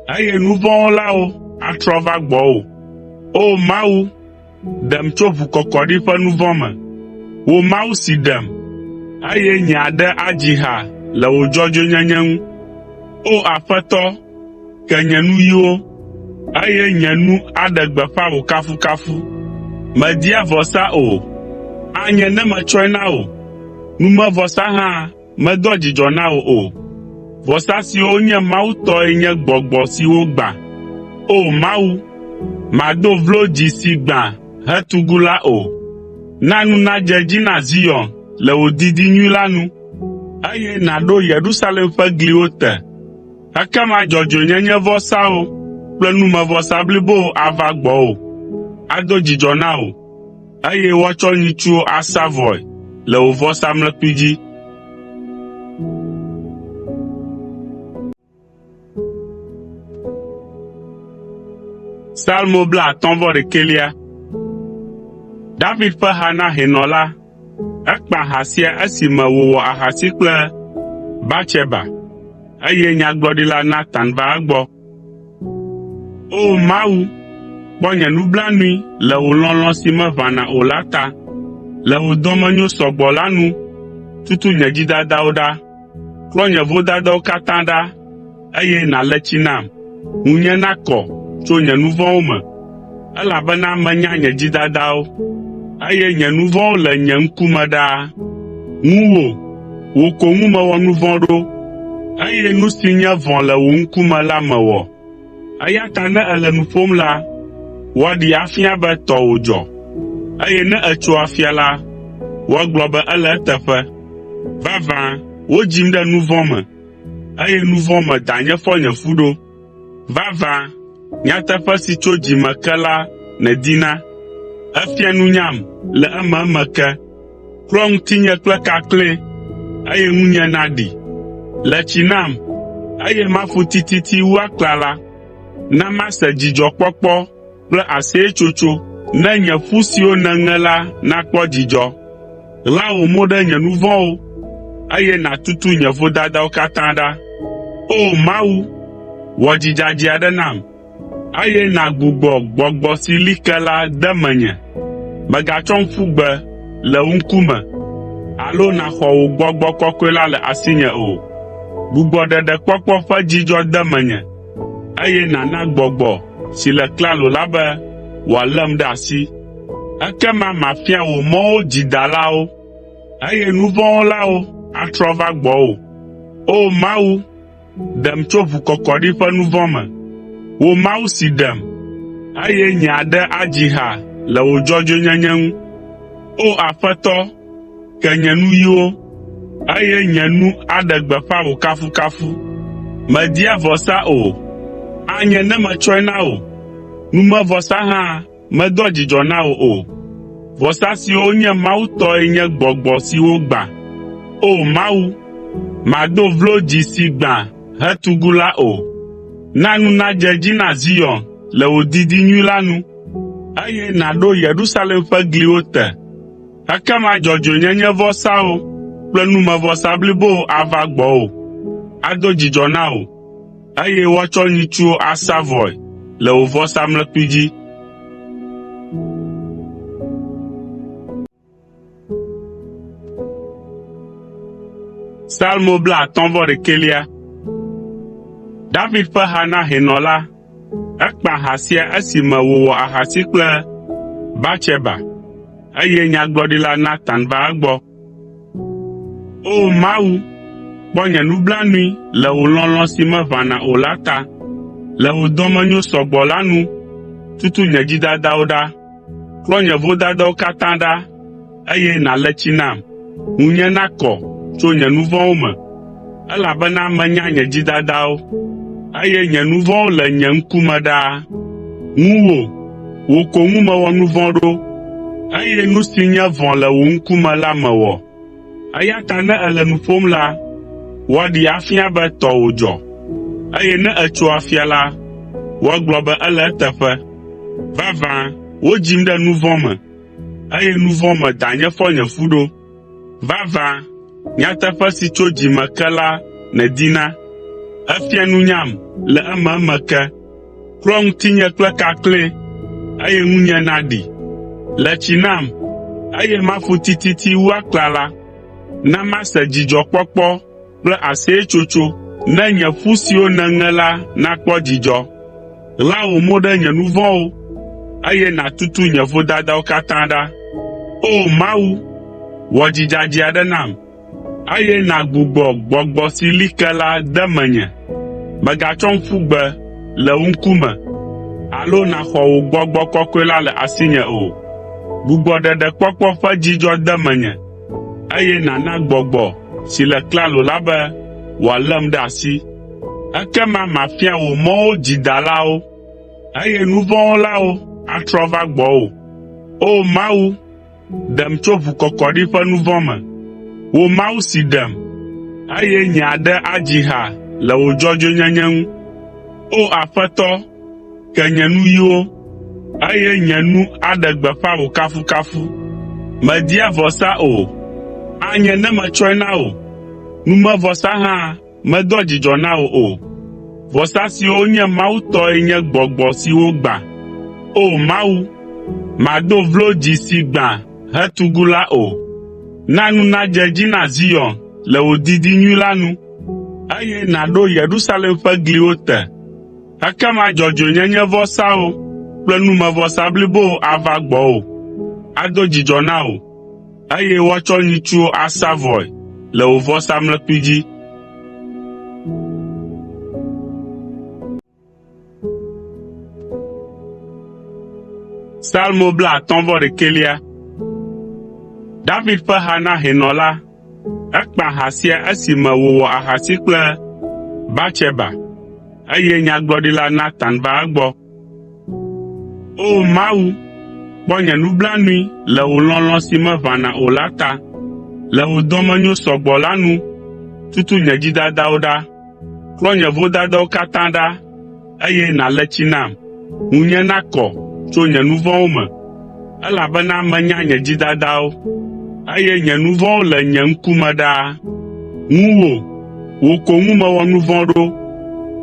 eye nu vɔ̃ wɔlawo atrɔ ava gbɔwò. O! Mawu, ɖem tso ʋukɔkɔɖi ƒe nu vɔ̃ me. Wò Mawu si ɖem, eye nye aɖe adzi ha le wò dzɔdzɔenyenye ŋu. O! Aƒetɔ, ke nye nuyiwo, eye nye nu aɖe gbeƒã wò kafukafu. Mèdia vɔsa o, anye ne metsɔe na wò. Numevɔsa hã medoa dzidzɔ na wò o. Vɔsa siwo nye Mawu tɔe nye gbɔgbɔ si wogbã. O! Mawu, màdo vlo dzi si gbã hetugu la o. Na nu nadze edzi na Zion le wò didi nyui la nu, eye nàɖo Yerusalem ƒe gliwo te. Ekema dzɔdzɔenyenyevɔsawo kple numevɔsa blibowo ava gbɔwò, ado dzidzɔ na wò, eye woatsɔ nyitsuwo asa vɔe le wò vɔsamlekpui dzi. Salmo David ƒe ha na hɛnɔ la. Ekpa ha sia esime wòwɔ ahasi kple Batseba, eye nyagblɔɖila Natan va egbɔ. O Mawu, kpɔ nye nublanui le wò lɔlɔ̃ si meʋãna o la ta. Le wò dɔmenyo sɔgbɔ la nu, tutu nye dzidadawo ɖa. Klɔ nye vodadawo katã ɖa, eye nàle tsi nam, ŋunye nakɔ tso nye nu vɔ̃wo me, elabena menya nye dzidadawo, eye nye nu vɔ̃wo le nye ŋkume ɖaa. Ŋuwò, wò ko ŋu mewɔ nu vɔ̃ ɖo, eye nu si nye vɔ̃ le wò ŋkume la mewɔ. Eya ta ne èle nu ƒom la, woaɖee afia be tɔwò dzɔ, eye ne ètso afia la, woagblɔ be ele eteƒe. Vavã, wodzim ɖe nu vɔ̃ me, eye nu vɔ̃ me danye fɔ nye fu ɖo. Vavã, nyateƒe si tso dzi me ke la nèdina. Èfia nunyam le ememe ke. Klɔ ŋutinye kple kakle, eye ŋunye naɖi. Le tsi nam, eye mafu tititi wu aklala. Na mase dzidzɔkpɔkpɔ kple aseyetsotso ne nye ƒu siwo nèŋe la nakpɔ dzidzɔ. Ɣla wò mo ɖe nye nu vɔ̃wo, eye nàtutu nye vodadawo katã ɖa. O! Mawu, wɔ dzi dzadzɛ aɖe nam, eye nàgbugbɔ gbɔgbɔ si li ke la de menye. Mègatsɔm ƒu gbe le wò ŋkume alo nàxɔ wò Gbɔgbɔ Kɔkɔe la le asinye o. Gbugbɔ ɖeɖekpɔkpɔ ƒe dzidzɔ de menye, eye nàna gbɔgbɔ si le klalo la be wòalém ɖe asi. Ekema mafia wò mɔwo dzidalawo, eye nu vɔ̃ wɔlawo atrɔ ava gbɔwò. O! Mawu, ɖem tso ʋukɔkɔɖi ƒe nu vɔ̃ me. Wò Mawu si ɖem, eye nye aɖe adzi ha le wò dzɔdzɔenyenye ŋu. O Aƒetɔ, ke nye nuyiwo, eye nye nu aɖe gbeƒã wò kafukafu. Mèdia vɔsa o, anye ne metsɔe na wò. Numevɔsa hã medoa dzidzɔ na wò o. Vɔsa siwo nye Mawu tɔe nye gbɔgbɔ si wogbã. O! Mawu, màdo vlo dzi si gbã hetugu la o. Na nu nadze edzi na Zion le wò didi nyui la nu, eye nàɖo Yerusalem ƒe gliwo te. Ekema dzɔdzɔenyenyevɔsawo kple numevɔsa blibowo ava gbɔwò, ado dzidzɔ na wò eye woatsɔ nyitsuwo asa vɔe le wò vɔsamlekpui dzi. Salmo David ƒe ha na hɛnɔ la. Ekpa ha sia esime wòwɔ ahasi kple Batseba, eye nyagblɔɖila Natan va egbɔ. O! Mawu, kpɔ nye nublanui le wò lɔlɔ̃ si meʋãna o la ta. Le wò dɔmenyo sɔgbɔ la nu, tutu nye dzidadawo ɖa. Klɔ nye vodadawo katã ɖa, eye nàle tsi nam, ŋunye nakɔ tso nye nu vɔ̃wo me, elabena menya nye dzidadawo, eye nye nu vɔ̃wo le nye ŋkume ɖaa. Ŋuwò, wò ko ŋu mewɔ nu vɔ̃ ɖo, eye nu si nye vɔ̃ le wò ŋkume la mewɔ. Eya ta ne èle nu ƒom la, woaɖee afia be tɔwò dzɔ, eye ne ètso afia la, woagblɔ be ele eteƒe. Vavã, wodzim ɖe nu vɔ̃ me, eye nu vɔ̃ me danye fɔ nye fu ɖo. Vavã, nyateƒe si tso dzi me ke la nèdina. Èfia nunyam le ememe ke. Klɔ ŋutinye kple kakle, eye ŋunye naɖi. Le tsi nam, eye mafu tititi wu aklala. Na mase dzidzɔkpɔkpɔ kple aseyetsotso ne nye ƒu siwo nèŋe la nakpɔ dzidzɔ. Ɣla wò mo ɖe nye nu vɔ̃wo, eye nàtutu nye vodadawo katã ɖa. O! Mawu, wɔ dzi dzadzɛ aɖe nam, eye nàgbugbɔ gbɔgbɔ si li ke la de menye. Mègatsɔm ƒu gbe le wò ŋkume alo nàxɔ wò Gbɔgbɔ Kɔkɔe la le asinye o. Gbugbɔ ɖeɖekpɔkpɔ ƒe dzidzɔ de menye, eye nàna gbɔgbɔ si le klalo la be wòalém ɖe asi. Ekema mafia wò mɔwo dzidalawo, eye nu vɔ̃ wɔlawo atrɔ va gbɔwò. O! Mawu, ɖem tso ʋukɔkɔɖi ƒe nu vɔ̃ me. Wò Mawu si ɖem, eye nye aɖe adzi ha le wò dzɔdzɔenyenye ŋu. O! Aƒetɔ, ke nye nuyiwo, eye nye nu aɖe gbeƒã wò kafukafu. Mèdia vɔsa o, anye ne metsɔe na wò. Numevɔsa hã medoa dzidzɔ na wò o. Vɔsa siwo nye Mawu tɔe nye gbɔgbɔ siwo gbã. O! Mawu, màdo vlo dzi si gbã hetugu la o. Na nu nadze edzi na Zion le wò didi nyui la nu, eye nàɖo Yerusalem ƒe gliwo te. Ekema dzɔdzɔenyenyevɔsawo kple numevɔsa blibowo ava gbɔwò, ado dzidzɔ na wò, eye woatsɔ nyitsuwo asa vɔe le wò vɔsamlekpui dzi. Salmo David ƒe ha na hɛnɔ la. Ekpa ha sia esime wòwɔ ahasi kple Batseba, eye nyagblɔɖila Natan va egbɔ. O Mawu, kpɔ nye nublanui le wò lɔlɔ̃ si meʋãna o la ta. Le wò dɔmenyo sɔgbɔ la nu, tutu nye dzidadawo ɖa. Klɔ nye vodadawo katã ɖa, eye nàle tsi nam, ŋunye nakɔ tso nye nu vɔ̃wo me, elabena menya nye dzidadawo, eye nye nu vɔ̃wo le nye ŋkume ɖaa. Ŋuwò, wò ko ŋu mewɔ nu vɔ̃ ɖo,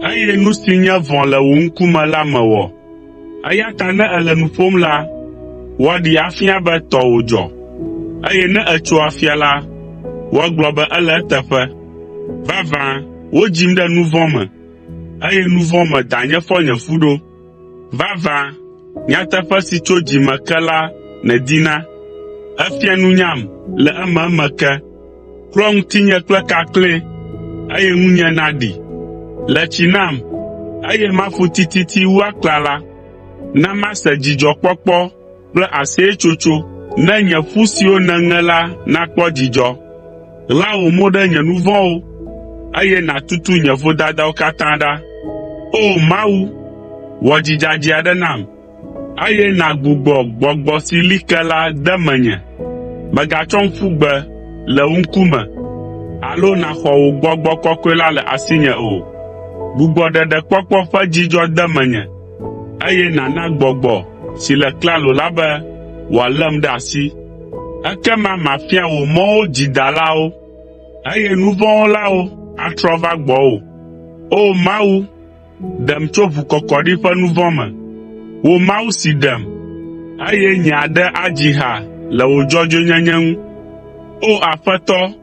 eye nu si nye vɔ̃ le wò ŋkume la mewɔ. Eya ta ne èle nu ƒom la, woaɖee afia be tɔwò dzɔ, eye ne ètso afia la, woagblɔ be ele eteƒe. Vavã, wodzim ɖe nu vɔ̃ me, eye nu vɔ̃ me danye fɔ nye fu ɖo. Vavã, nyateƒe si tso dzi me ke la nèdina. Èfia nunyam le ememe ke. Klɔ ŋutinye kple kakle, eye ŋunye naɖi. Le tsi nam, eye mafu tititi wu aklala. Na mase dzidzɔkpɔkpɔ kple aseyetsotso ne nye ƒu siwo nèŋe la nakpɔ dzidzɔ. Ɣla wò mo ɖe nye nu vɔ̃wo, eye nàtutu nye vodadawo katã ɖa. O! Mawu, wɔ dzi dzadzɛ aɖe nam, eye nàgbugbɔ gbɔgbɔ si li ke la de menye. Mègatsɔm ƒu gbe le wò ŋkume alo nàxɔ wò Gbɔgbɔ Kɔkɔe la le asinye o. Gbugbɔ ɖeɖekpɔkpɔ ƒe dzidzɔ de menye, eye nàna gbɔgbɔ si le klalo la be wòalém ɖe asi. Ekema mafia wò mɔwo dzidalawo, eye nu vɔ̃ wɔlawo atrɔ ava gbɔwò. O! Mawu, ɖem tso ʋukɔkɔɖi ƒe nu vɔ̃ me. Wò Mawu si ɖem, eye nye aɖe adzi ha le wò dzɔdzɔenyenye ŋu. O Aƒetɔ,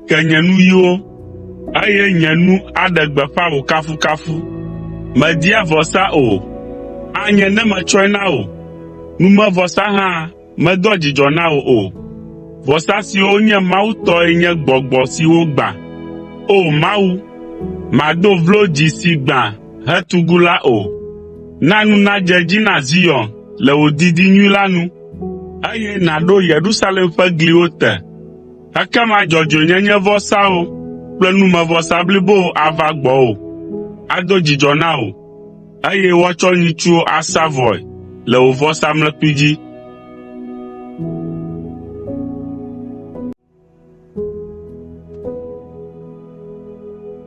ke nye nuyiwo, eye nye nu aɖe gbeƒã wò kafukafu. Mèdia vɔsa o, anye ne metsɔe na wò. Numevɔsa hã medoa dzidzɔ na wò o. Vɔsa siwo nye Mawu tɔe nye gbɔgbɔ siwo gbã. O! Mawu, màdo vlo dzi si gbã hetugu la o. Na nu nadze edzi na Zion le wò didi nyui la nu, eye nàɖo Yerusalem ƒe gliwo te. Ekema dzɔdzɔenyenyevɔsawo kple numevɔsa blibowo ava gbɔwò, ado dzidzɔ na wò, eye woatsɔ nyitsuwo asa vɔe le wò vɔsamlekpui dzi.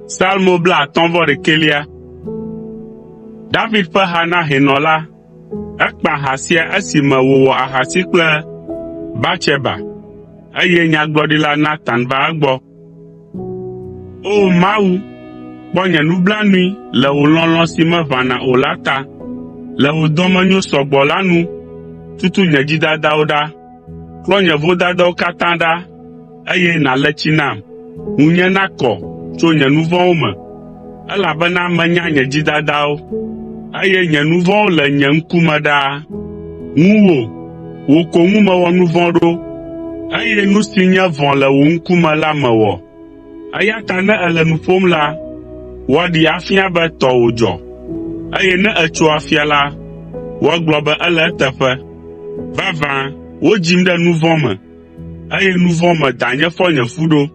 Salmo David ƒe ha na hɛnɔ la. Ekpa ha sia esime wòwɔ ahasi kple Batseba, eye nyagblɔɖila Natan va egbɔ. O Mawu, Kpɔ nye nublanui le wò lɔlɔ̃ si meʋãna o la ta. Le wò dɔmenyo sɔgbɔ la nu, tutu nye dzidadawo ɖa. Klɔ nye vodadawo katã ɖa, eye nàle tsi nam, ŋunye nakɔ tso nye nu vɔ̃wo me, elabena menya nye dzidadawo, eye nye nu vɔ̃wo le nye ŋkume ɖaa. Ŋuwò, wò ko ŋu mewɔ nu vɔ̃ ɖo, eye nu si nye vɔ̃ le wò ŋkume la mewɔ. Eya ta ne èle nu ƒom la, woaɖee afia be tɔwò dzɔ, eye ne ètso afia la, woagblɔ be ele eteƒe. Vavã, wodzim ɖe nu vɔ̃ me, eye nu vɔ̃ me danye fɔ nye fu ɖo.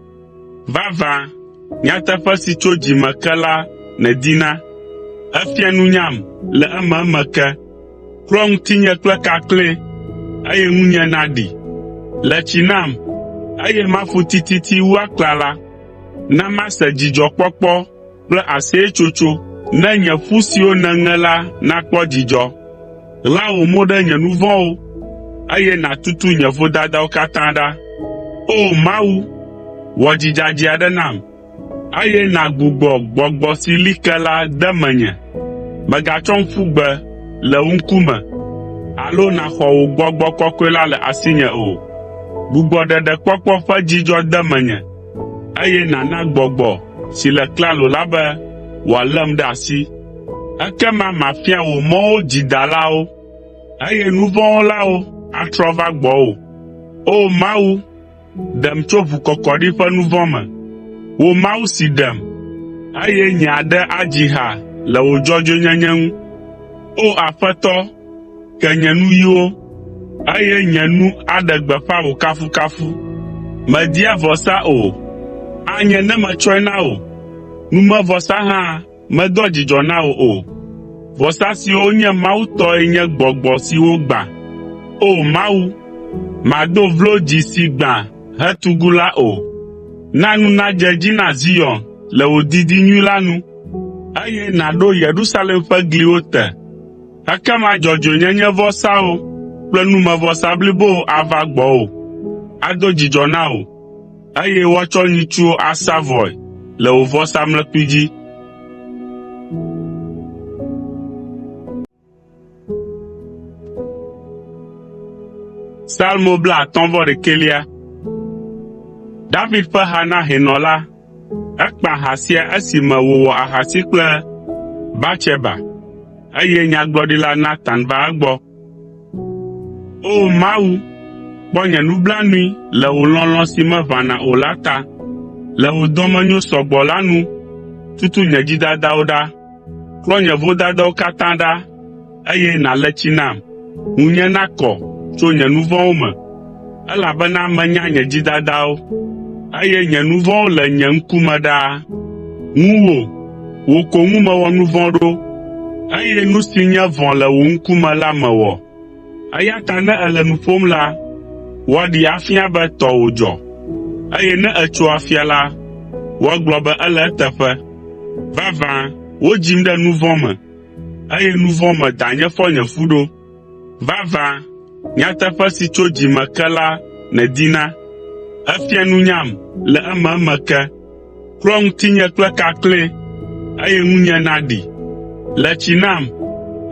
Vavã, nyateƒe si tso dzi me ke la nèdina. Èfia nunyam le ememe ke. Klɔ ŋutinye kple kakle, eye ŋunye naɖi. Le tsi nam, eye mafu tititi wu aklala. Na mase dzidzɔkpɔkpɔ kple aseyetsotso ne nye ƒu siwo nèŋe la nakpɔ dzidzɔ. Ɣla wò mo ɖe nye nu vɔ̃wo, eye nàtutu nye vodadawo katã ɖa. O! Mawu, wɔ dzi dzadzɛ aɖe nam, eye nàgbugbɔ gbɔgbɔ si li ke la de menye. Mègatsɔm ƒu gbe le wò ŋkume alo nàxɔ wò Gbɔgbɔ Kɔkɔe la le asinye o. Gbugbɔ ɖeɖekpɔkpɔ ƒe dzidzɔ de menye, eye nàna gbɔgbɔ si le klalo la be wòalém ɖe asi. Ekema mafia wò mɔwo dzidalawo, eye nu vɔ̃ wɔlawo atrɔ va gbɔwò. O! Mawu, ɖem tso ʋukɔkɔɖi ƒe nu vɔ̃ me. Wò Mawu si ɖem, eye nye aɖe adzi ha le wò dzɔdzɔenyenye ŋu. O Aƒetɔ, ke nye nuyiwo, eye nye nu aɖe gbeƒã wò kafukafu. Mèdia vɔsa o, anye ne metsɔe na wò. Numevɔsa hã medoa dzidzɔ na wò o. Vɔsa siwo nye Mawu tɔe nye gbɔgbɔ siwo gbã. O! Mawu, màdo vlo dzi si gbã hetugu la o. Na nu nadze edzi na Zion le wò didi nyui la nu, eye nàɖo Yerusalem ƒe gliwo te. Ekema dzɔdzɔenyenyevɔsawo kple numevɔsa blibowo ava gbɔwò, ado dzidzɔ na wò eye woatsɔ nyitsuwo asa vɔe le wò vɔsamlekpui dzi. Salmo David ƒe ha na hɛnɔ la. Ekpa ha sia esime wòwɔ ahasi kple Batseba, eye nyagblɔɖila Natan va egbɔ. O Mawu, kpɔ nye nublanui le wò lɔlɔ̃ si meʋãna o la ta. Le wò dɔmenyo sɔgbɔ la nu, tutu nye dzidadawo ɖa. Klɔ nye vodadawo katã ɖa, eye nàle tsi nam, ŋunye nakɔ tso nye nu vɔ̃wo me, elabena menya nye dzidadawo, eye nye nu vɔ̃wo le nye ŋkume ɖaa. Ŋuwò, wò ko ŋu mewɔ nu vɔ̃ ɖo, eye nu si nye vɔ̃ le wò ŋkume la mewɔ. Eya ta ne èle nu ƒom la, woaɖee afia be tɔwò dzɔ, eye ne ètso afia la, woagblɔ be ele eteƒe. Vavã, wodzim ɖe nu vɔ̃ me, eye nu vɔ̃ me danye fɔ nye fu ɖo. Vavã, nyateƒe si tso dzi me ke la nèdina. Èfia nunyam le ememe ke. Klɔ ŋutinye kple kakle, eye ŋunye naɖi. Le tsi nam,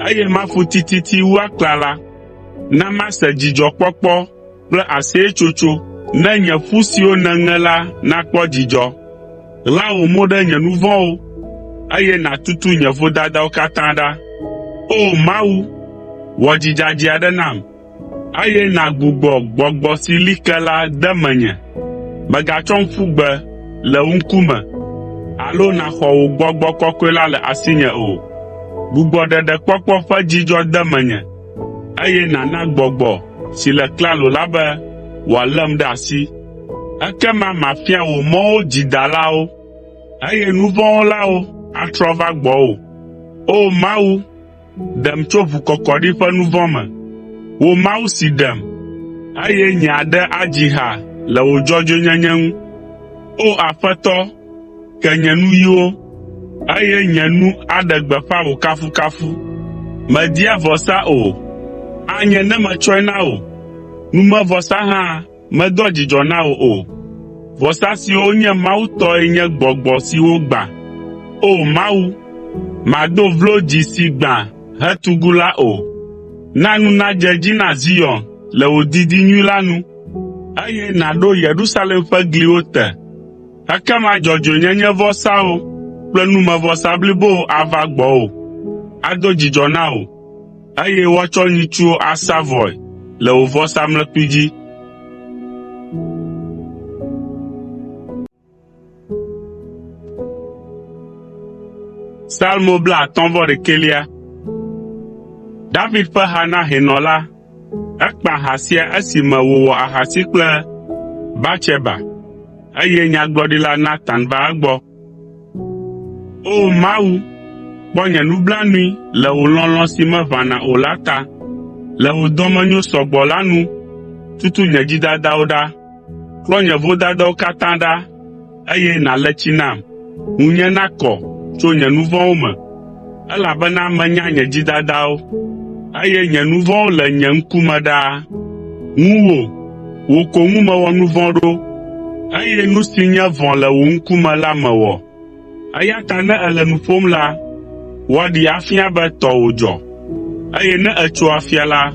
eye mafu tititi wu aklala. Na mase dzidzɔkpɔkpɔ kple aseyetsotso ne nye ƒu siwo nèŋe la nakpɔ dzidzɔ. Ɣla wò mo ɖe nye nu vɔ̃wo, eye nàtutu nye vodadawo katã ɖa. O! Mawu, wɔ dzi dzadzɛ aɖe nam, eye nàgbugbɔ gbɔgbɔ si li ke la de menye. Mègatsɔm ƒu gbe le wò ŋkume alo nàxɔ wò Gbɔgbɔ Kɔkɔe la le asinye o. Gbugbɔ ɖeɖekpɔkpɔ ƒe dzidzɔ de menye, eye nàna gbɔgbɔ si le klalo la be wòalém ɖe asi. Ekema mafia wò mɔwo dzidalawo, eye nu vɔ̃ wɔlawo atrɔ va gbɔwò. O! Mawu, ɖem tso ʋukɔkɔɖi ƒe nu vɔ̃ me. Wò Mawu si ɖem, eye nye aɖe adzi ha le wò dzɔdzɔenyenye ŋu. O Aƒetɔ, ke nye nuyiwo, eye nye nu aɖe gbeƒã wò kafukafu. Mèdia vɔsa o, anye ne metsɔe na wò. Numevɔsa hã medoa dzidzɔ na wò o. Vɔsa siwo nye Mawu tɔe nye gbɔgbɔ siwo gbã. O Mawu, màdo vlo dzi si gbã hetugu la o. Na nu nadze edzi na Zion le wò didi nyui la nu, eye nàɖo Yerusalem ƒe gliwo te. Ekema dzɔdzɔenyenyevɔsawo kple numevɔsa blibowo ava gbɔwò, ado dzidzɔ na wò, eye woatsɔ nyitsuwo asa vɔe le wò vɔsamlekpui dzi. Salmo David ƒe ha na hɛnɔ la. Ekpa ha sia esime wòwɔ ahasi kple Batseba, eye nyagblɔɖila Natan va egbɔ. O Mawu, kpɔ nye nublanui le wò lɔlɔ̃ si meʋãna o la ta. Le wò dɔmenyo sɔgbɔ la nu, tutu nye dzidadawo ɖa. Klɔ nye vodadawo katã ɖa, eye nàle tsi nam, ŋunye nakɔ tso nye nu vɔ̃wo me, elabena menya nye dzidadawo, eye nye nu vɔ̃wo le nye ŋkume ɖaa. Ŋuwò, wò ko ŋu mewɔ nu vɔ̃ ɖo, eye nu si nye vɔ̃ le wò ŋkume la mewɔ. Eya ta ne èle nu ƒom la, woaɖee afia be tɔwò dzɔ, eye ne ètso afia la,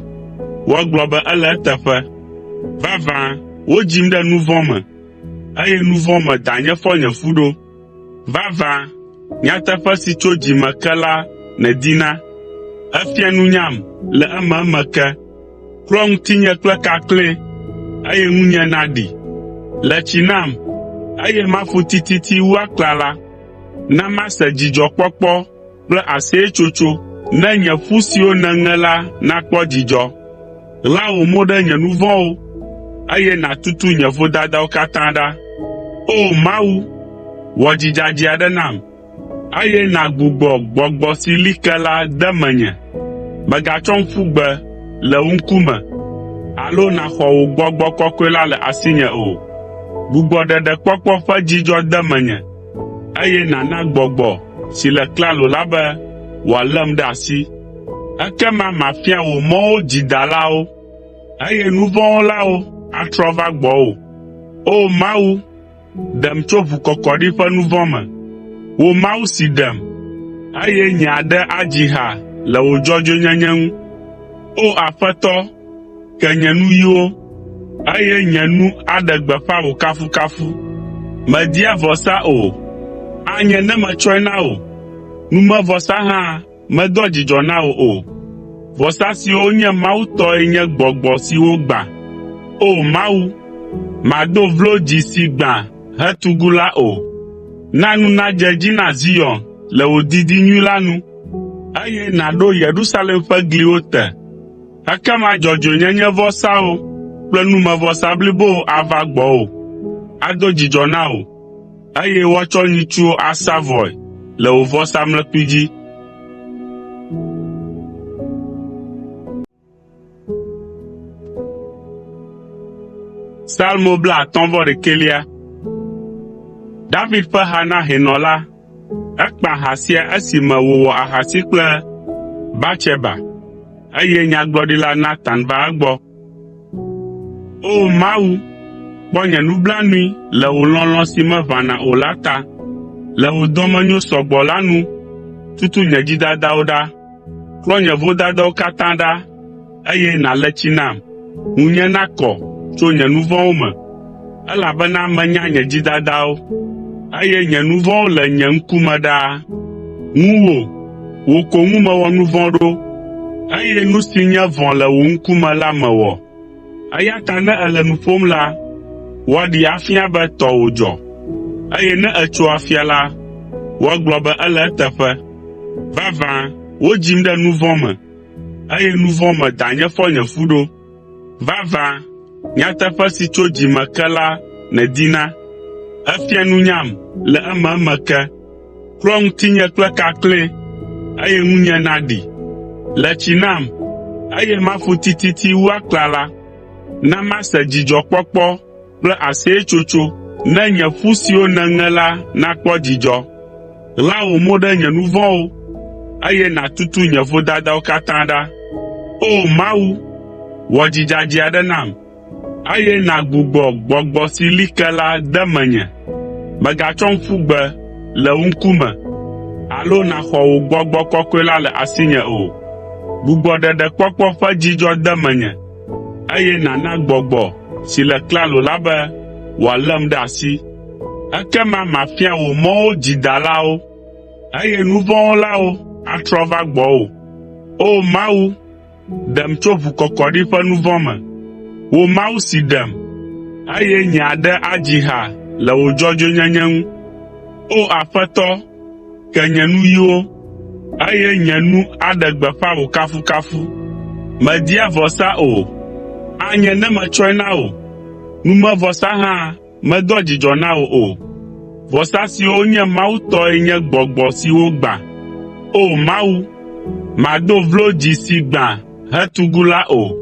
woagblɔ be ele eteƒe. Vavã, wodzim ɖe nu vɔ̃ me, eye nu vɔ̃ me danye fɔ nye fu ɖo. Vavã, nyateƒe si tso dzi me ke la nèdina. Èfia nunyam le ememe ke. Klɔ ŋutinye kple kakle, eye ŋunye naɖi. Le tsi nam, eye mafu tititi wu aklala. Na mase dzidzɔkpɔkpɔ kple aseyetsotso ne nye ƒu siwo nèŋe la nakpɔ dzidzɔ. Ɣla wò mo ɖe nye nu vɔ̃wo, eye nàtutu nye vodadawo katã ɖa. O! Mawu, wɔ dzi dzadzɛ aɖe nam, eye nàgbugbɔ gbɔgbɔ si li ke la de menye. Mègatsɔm ƒu gbe le wò ŋkume alo nàxɔ wò Gbɔgbɔ Kɔkɔe la le asinye o. Gbugbɔ ɖeɖekpɔkpɔ ƒe dzidzɔ de menye, eye nàna gbɔgbɔ si le klalo la be wòalém ɖe asi. Ekema mafia wò mɔwo dzidalawo, eye nu vɔ̃ wɔlawo atrɔ ava gbɔwò. O Mawu, ɖem tso ʋukɔkɔɖi ƒe nu vɔ̃ me. Wò Mawu si ɖem, eye nye aɖe adzi ha le wò dzɔdzɔenyenye ŋu. O Aƒetɔ, ke nye nuyiwo, eye nye nu aɖe gbeƒã wò kafukafu. Mèdia vɔsa o, anye ne metsɔe na wò. Numevɔsa hã medoa dzidzɔ na wò o. Vɔsa siwo nye Mawu tɔe nye gbɔgbɔ si wogbã. O! Mawu, màdo vlo dzi si gbã hetugu la o. Na nu nadze edzi na Zion le wò didi nyui la nu, eye nàɖo Yerusalem ƒe gliwo te. Ekema dzɔdzɔenyenyevɔsawo kple numevɔsa blibowo ava gbɔwò, ado dzidzɔ na wò, eye woatsɔ nyitsuwo asa vɔe le wò vɔsamlekpui dzi. Salmo David ƒe ha na hɛnɔ la. Ekpa ha sia esime wòwɔ ahasi kple Batseba, eye nyagblɔɖila Natan va egbɔ. O Mawu, kpɔ nye nublanui le wò lɔlɔ̃ si meʋãna o la ta. Le wò dɔmenyo sɔgbɔ la nu, tutu nye dzidadawo ɖa. Klɔ nye vodadawo katã ɖa, eye nàle tsi nam, ŋunye nakɔ tso nye nu vɔ̃wo me, elabena menya nye dzidadawo, eye nye nu vɔ̃wo le nye ŋkume ɖaa. Ŋuwò, wò ko ŋu mewɔ nu vɔ̃ ɖo, eye nu si nye vɔ̃ le wò ŋkume la mewɔ. Eya ta ne èle nu ƒom la, woaɖee afia be tɔwò dzɔ, eye ne ètso afia la, woagblɔ be ele eteƒe. Vavã, wodzim ɖe nu vɔ̃ me, eye nu vɔ̃ me danye fɔ nye fu ɖo. Vavã, nyateƒe si tso dzi me ke la nèdina. Èfia nunyam le ememe ke. Klɔ ŋutinye kple kakle, eye ŋunye naɖi. Le tsi nam, eye mafu tititi wu aklala. Na mase dzidzɔkpɔkpɔ kple aseyetsotso ne nye ƒu siwo nèŋe la nakpɔ dzidzɔ. Ɣla wò mo ɖe nye nu vɔ̃wo, eye nàtutu nye vodadawo katã ɖa. O! Mawu, wɔ dzi dzadzɛ aɖe nam, eye nàgbugbɔ gbɔgbɔ si li ke la de menye. Mègatsɔm ƒu gbe le wò ŋkume, alo nàxɔ wò Gbɔgbɔ Kɔkɔe la le asinye o. Gbugbɔ ɖeɖekpɔkpɔ ƒe dzidzɔ de menye, eye nàna gbɔgbɔ si le klalo la be wòalém ɖe asi. Ekema mafia wò mɔwo dzidalawo, eye nu vɔ̃ wɔlawo atrɔ va gbɔwò. O Mawu, ɖem tso ʋukɔkɔɖi ƒe nu vɔ̃ me. Wò Mawu si ɖem, eye nye aɖe adzi ha le wò dzɔdzɔenyenye ŋu. O Aƒetɔ, ke nye nuyiwo, eye nye nu aɖe gbeƒã wò kafukafu. Mèdia vɔsa o, anye ne metsɔe na wò. Numevɔsa hã medoa dzidzɔ na wò o. Vɔsa siwo nye Mawu tɔe nye gbɔgbɔ siwo gbã. O! Mawu, màdo vlo dzi si gbã hetugu la o.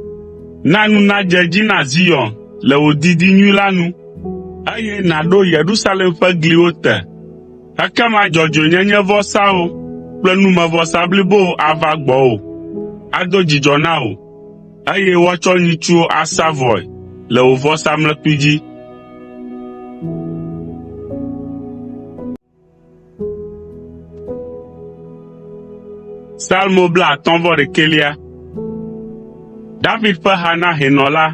Na nu nadze edzi na Zion le wò didi nyui la nu, eye nàɖo Yerusalem ƒe gliwo te. Ekema dzɔdzɔenyenyevɔsawo kple numevɔsa blibowo ava gbɔwò, ado dzidzɔ na wò eye woatsɔ nyitsuwo asa vɔe le wò vɔsamlekpui dzi. Salmo David ƒe ha na hɛnɔ la.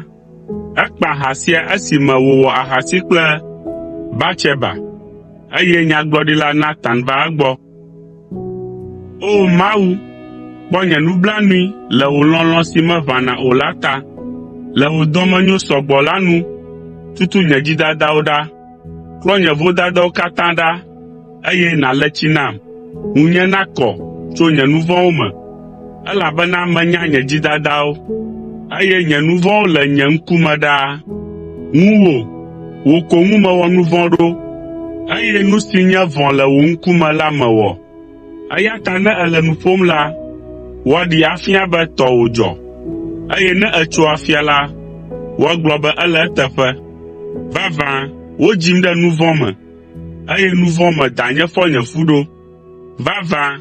Ekpa ha sia esime wòwɔ ahasi kple Batseba, eye nyagblɔɖila Natan va egbɔ. O Mawu, kpɔ nye nublanui le wò lɔlɔ̃ si meʋãna o la ta. Le wò dɔmenyo sɔgbɔ la nu, tutu nye dzidadawo ɖa. Klɔ nye vodadawo katã ɖa, eye nàle tsi nam, ŋunye nakɔ tso nye nu vɔ̃wo me, elabena menya nye dzidadawo, eye nye nu vɔ̃wo le nye ŋkume ɖaa. Ŋuwò, wò ko ŋu mewɔ nu vɔ̃ ɖo, eye nu si nye vɔ̃ le wò ŋkume la mewɔ. Eya ta ne èle nu ƒom la, woaɖee afia be tɔwò dzɔ, eye ne ètso afia la, woagblɔ be ele eteƒe. Vavã, wodzim ɖe nu vɔ̃ me, eye nu vɔ̃ me danye fɔ nye fu ɖo. Vavã,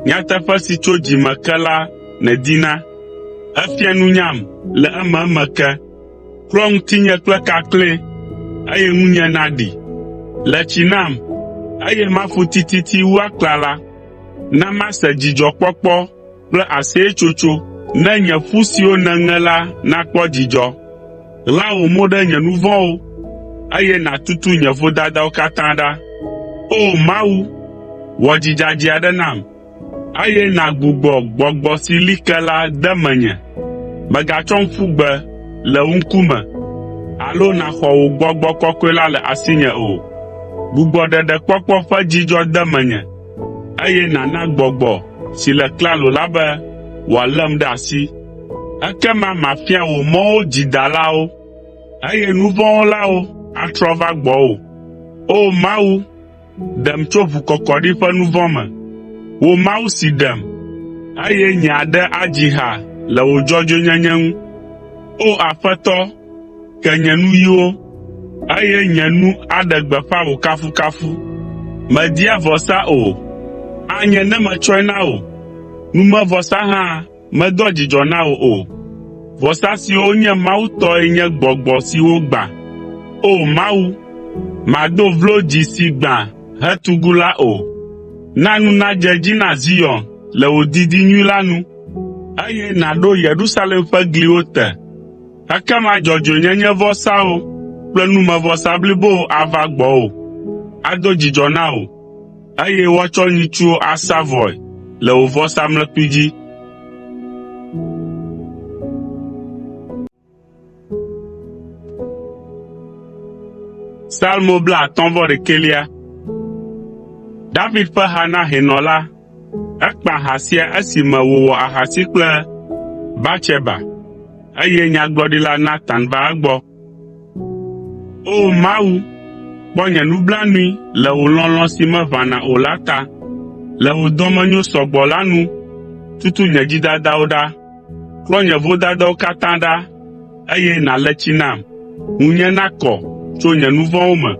nyateƒe si tso dzi me ke la nèdina. Èfia nunyam le ememe ke. Klɔ ŋutinye kple kakle, eye ŋunye naɖi. Le tsi nam, eye mafu tititi wu aklala. Na mase dzidzɔkpɔkpɔ kple aseyetsotso ne nye ƒu siwo nèŋe la nakpɔ dzidzɔ. Ɣla wò mo ɖe nye nu vɔ̃wo, eye nàtutu nye vodadawo katã ɖa. O! Mawu, wɔ dzi dzadzɛ aɖe nam, eye nàgbugbɔ gbɔgbɔ si li ke la de menye. Mègatsɔm ƒu gbe le wò ŋkume alo nàxɔ wò Gbɔgbɔ Kɔkɔe la le asinye o. Gbugbɔ ɖeɖekpɔkpɔ ƒe dzidzɔ de menye, eye nàna gbɔgbɔ si le klalo la be wòalém ɖe asi. Ekema mafia wò mɔwo dzidalawo, eye nu vɔ̃ wɔlawo atrɔ va gbɔwò. O! Mawu, ɖem tso ʋukɔkɔɖi ƒe nu vɔ̃ me. Wò Mawu si ɖem, eye nye aɖe adzi ha le wò dzɔdzɔenyenye ŋu. O Aƒetɔ, ke nye nuyiwo, eye nye nu aɖe gbeƒã wò kafukafu. Mèdia vɔsa o, anye ne metsɔe na wò. Numevɔsa hã medoa dzidzɔ na wò o. Vɔsa siwo nye Mawu tɔe nye gbɔgbɔ siwo gbã. O! Mawu, màdo vlo dzi si gbã hetugu la o. Na nu nadze edzi na Zion le wò didi nyui la nu, eye nàɖo Yerusalem ƒe gliwo te. Ekema dzɔdzɔenyenyevɔsawo kple numevɔsa blibowo ava gbɔwò, ado dzidzɔ na wò eye woatsɔ nyitsuwo asa vɔe le wò vɔsamlekpui dzi. Salmo David ƒe ha na hɛnɔ la. Ekpa ha sia esime wòwɔ ahasi kple Batseba, eye nyagblɔɖila Natan va egbɔ. O Mawu, kpɔ nye nublanui le wò lɔlɔ̃ si meʋãna o la ta. Le wò dɔmenyo sɔgbɔ la nu, tutu nye dzidadawo ɖa. Klɔ nye vodadawo katã ɖa, eye nàle tsi nam, ŋunye nakɔ tso nye nu vɔ̃wo me,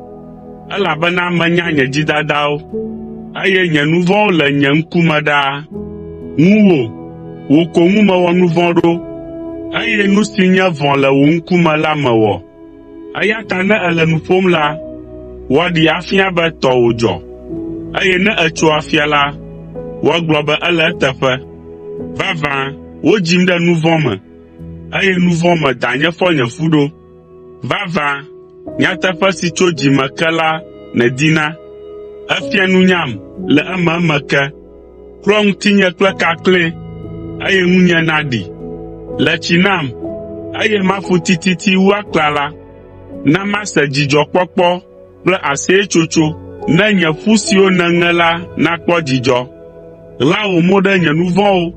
elabena menya nye dzidadawo, eye nye nu vɔ̃wo le nye ŋkume ɖaa. Ŋuwò, wò ko ŋu mewɔ nu vɔ̃ ɖo, eye nu si nye vɔ̃ le wò ŋkume la mewɔ. Eya ta ne èle nu ƒom la, woaɖee afia be tɔwò dzɔ, eye ne ètso afia la, Woagblɔ be ele eteƒe. Vavã, wodzim ɖe nu vɔ̃ me, eye nu vɔ̃ me danye fɔ nye fu ɖo. Vavã, nyateƒe si tso dzi me ke la nèdina. Èfia nunyam le ememe ke. Klɔ ŋutinye kple kakle, eye ŋunye naɖi. Le tsi nam, eye mafu tititi wu aklala. Na mase dzidzɔkpɔkpɔ kple aseyetsotso ne nye ƒu siwo nèŋe la nakpɔ dzidzɔ. Ɣla wò mo ɖe nye nu vɔ̃wo,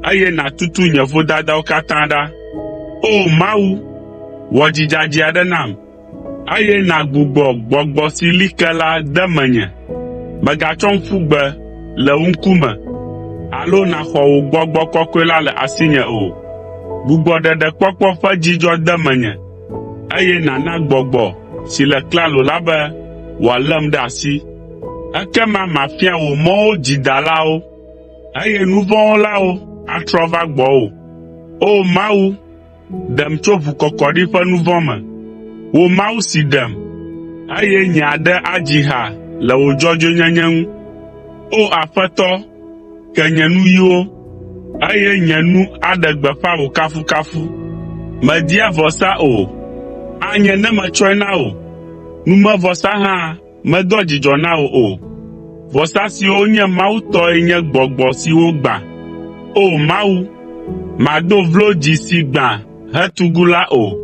eye nàtutu nye vodadawo katã ɖa. O! Mawu, wɔ dzi dzadzɛ aɖe nam, eye nàgbugbɔ gbɔgbɔ si li ke la de menye. Mègatsɔm ƒu gbe le wò ŋkume alo nàxɔ wò Gbɔgbɔ Kɔkɔe la le asinye o. Gbugbɔ ɖeɖekpɔkpɔ ƒe dzidzɔ de menye, eye nàna gbɔgbɔ si le klalo la be wòalém ɖe asi. Ekema mafia wò mɔwo dzidalawo, eye nu vɔ̃ wɔlawo atrɔ ava gbɔwò. O! Mawu, ɖem tso ʋukɔkɔɖi ƒe nu vɔ̃ me. Wò Mawu si ɖem, eye nye aɖe adzi ha le wò dzɔdzɔenyenye ŋu. O! Aƒetɔ, ke nye nuyiwo, eye nye nu aɖe gbeƒã wò kafukafu. Mèdia vɔsa o, anye ne metsɔe na wò. Numevɔsa hã medoa dzidzɔ na wò o. Vɔsa siwo nye Mawu tɔe nye gbɔgbɔ siwo gbã. O! Mawu, màdo vlo dzi si gbã hetugu la o.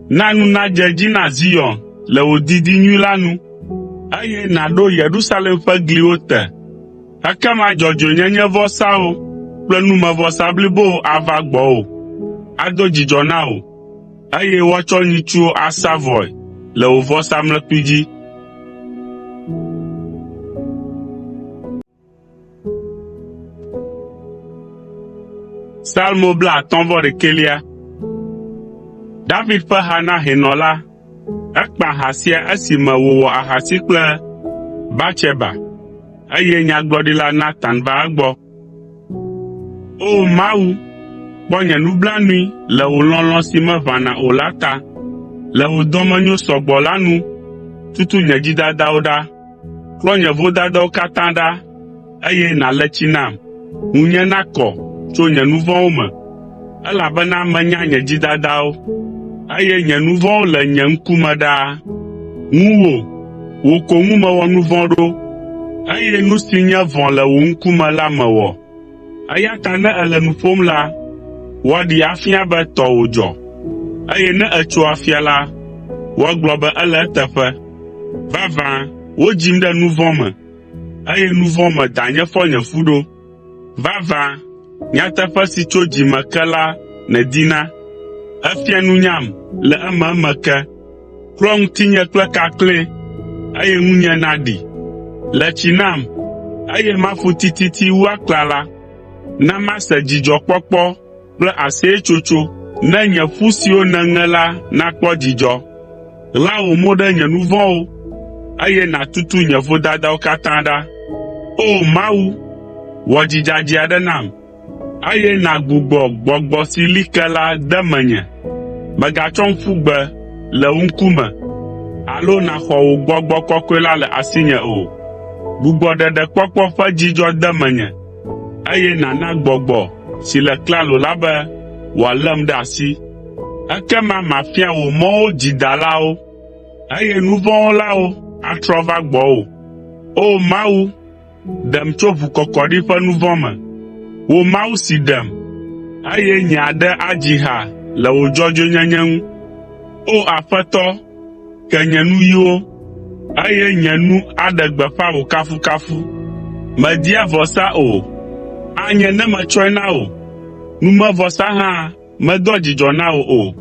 Na nu nadze edzi na Zion le wò didi nyui la nu, eye nàɖo Yerusalem ƒe gliwo te. Ekema dzɔdzɔenyenyevɔsawo kple numevɔsa blibowo ava gbɔwò, ado dzidzɔ na wò, eye woatsɔ nyitsuwo asa vɔe le wò vɔsamlekpui dzi. Salmo David ƒe ha na hɛnɔ la. Ekpa ha sia esime wòwɔ ahasi kple Batseba, eye nyagblɔɖila Natan va egbɔ. O Mawu, kpɔ nye nublanui le wò lɔlɔ̃ si meʋãna o la ta. Le wò dɔmenyo sɔgbɔ la nu, tutu nye dzidadawo ɖa. Klɔ nye vodadawo katã ɖa, eye nàle tsi nam, ŋunye nakɔ tso nye nu vɔ̃wo me, elabena menya nye dzidadawo, eye nye nu vɔ̃wo le nye ŋkume ɖaa. Ŋuwò, wò ko ŋu mewɔ nu vɔ̃ ɖo, eye nu si nye vɔ̃ le wò ŋkume la mewɔ. Eya ta ne èle nu ƒom la, woaɖee afia be tɔwò dzɔ, eye ne ètso afia la, woagblɔ be ele eteƒe. Vavã, wodzim ɖe nu vɔ̃ me, eye nu vɔ̃ me danye fɔ nye fu ɖo. Vavã, nyateƒe si tso dzi me ke la nèdina. Èfia nunyam le ememe ke. Klɔ ŋutinye kple kakle, eye ŋunye naɖi. Le tsi nam, eye mafu tititi wu aklala. Na mase dzidzɔkpɔkpɔ kple aseyetsotso ne nye ƒu siwo nèŋe la nakpɔ dzidzɔ. Ɣla wò mo ɖe nye nu vɔ̃wo, eye nàtutu nye vodadawo katã ɖa. O! Mawu, wɔ dzi dzadzɛ aɖe nam, eye nàgbugbɔ gbɔgbɔ si li ke la de menye. Mègatsɔm ƒu gbe le wò ŋkume alo nàxɔ wò Gbɔgbɔ Kɔkɔe la le asinye o. Gbugbɔ ɖeɖekpɔkpɔ ƒe dzidzɔ de menye, eye nàna gbɔgbɔ si le klalo la be wòalém ɖe asi. Ekema mafia wò mɔwo dzidalawo, eye nu vɔ̃ wɔlawo atrɔ ava gbɔwò. O! Mawu, ɖem tso ʋukɔkɔɖi ƒe nu vɔ̃ me. Wò Mawu si ɖem, eye nye aɖe adzi ha le wò dzɔdzɔenyenye ŋu. O Aƒetɔ, ke nye nuyiwo, eye nye nu aɖe gbeƒã wò kafukafu. Mèdia vɔsa o, anye ne metsɔe na wò. Numevɔsa hã medoa dzidzɔ na wò o.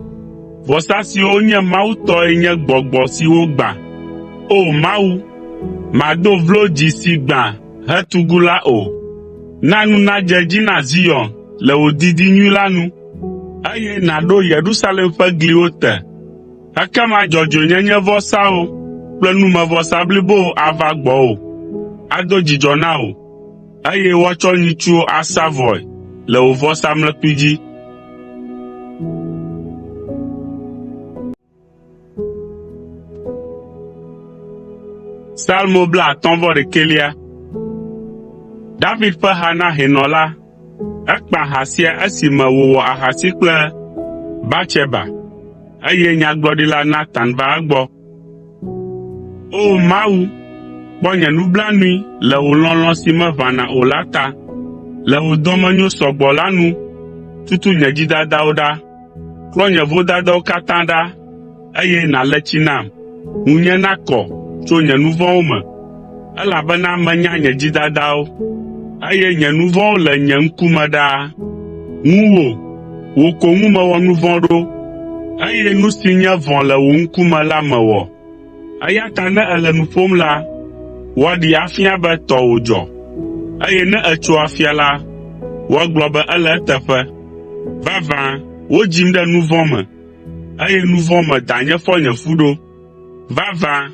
Vɔsa siwo nye Mawu tɔe nye gbɔgbɔ siwo gbã. O! Mawu, màdo vlo dzi si gbã hetugu la o. Na nu nadze edzi na Zion le wò didi nyui la nu, eye nàɖo Yerusalem ƒe gliwo te. Ekema dzɔdzɔenyenyevɔsawo kple numevɔsa blibowo ava gbɔwò, ado dzidzɔ na wò, eye woatsɔ nyitsuwo asa vɔe le wò vɔsamlekpui dzi. Salmo. David ƒe ha na hɛnɔ la. Ekpa ha sia esime wòwɔ ahasi kple Batseba, eye nyagblɔɖila Natan va egbɔ. O Mawu, kpɔ nye nublanui le wò lɔlɔ̃ si meʋãna o la ta. Le wò dɔmenyo sɔgbɔ la nu, tutu nye dzidadawo ɖa. Klɔ nye vodadawo katã ɖa, eye nàle tsi nam, ŋunye nakɔ tso nye nu vɔ̃wo me, elabena menya nye dzidadawo, eye nye nu vɔ̃wo le nye ŋkume ɖaa. Ŋuwò, wò ko ŋu mewɔ nu vɔ̃ ɖo, eye nu si nye vɔ̃ le wò ŋkume la mewɔ. Eya ta ne èle nu ƒom la, woaɖee afia be tɔwò dzɔ, eye ne ètso afia la, woagblɔ be ele eteƒe. Vavã, wodzim ɖe nu vɔ̃ me, eye nu vɔ̃ me danye fɔ nye fu ɖo. Vavã,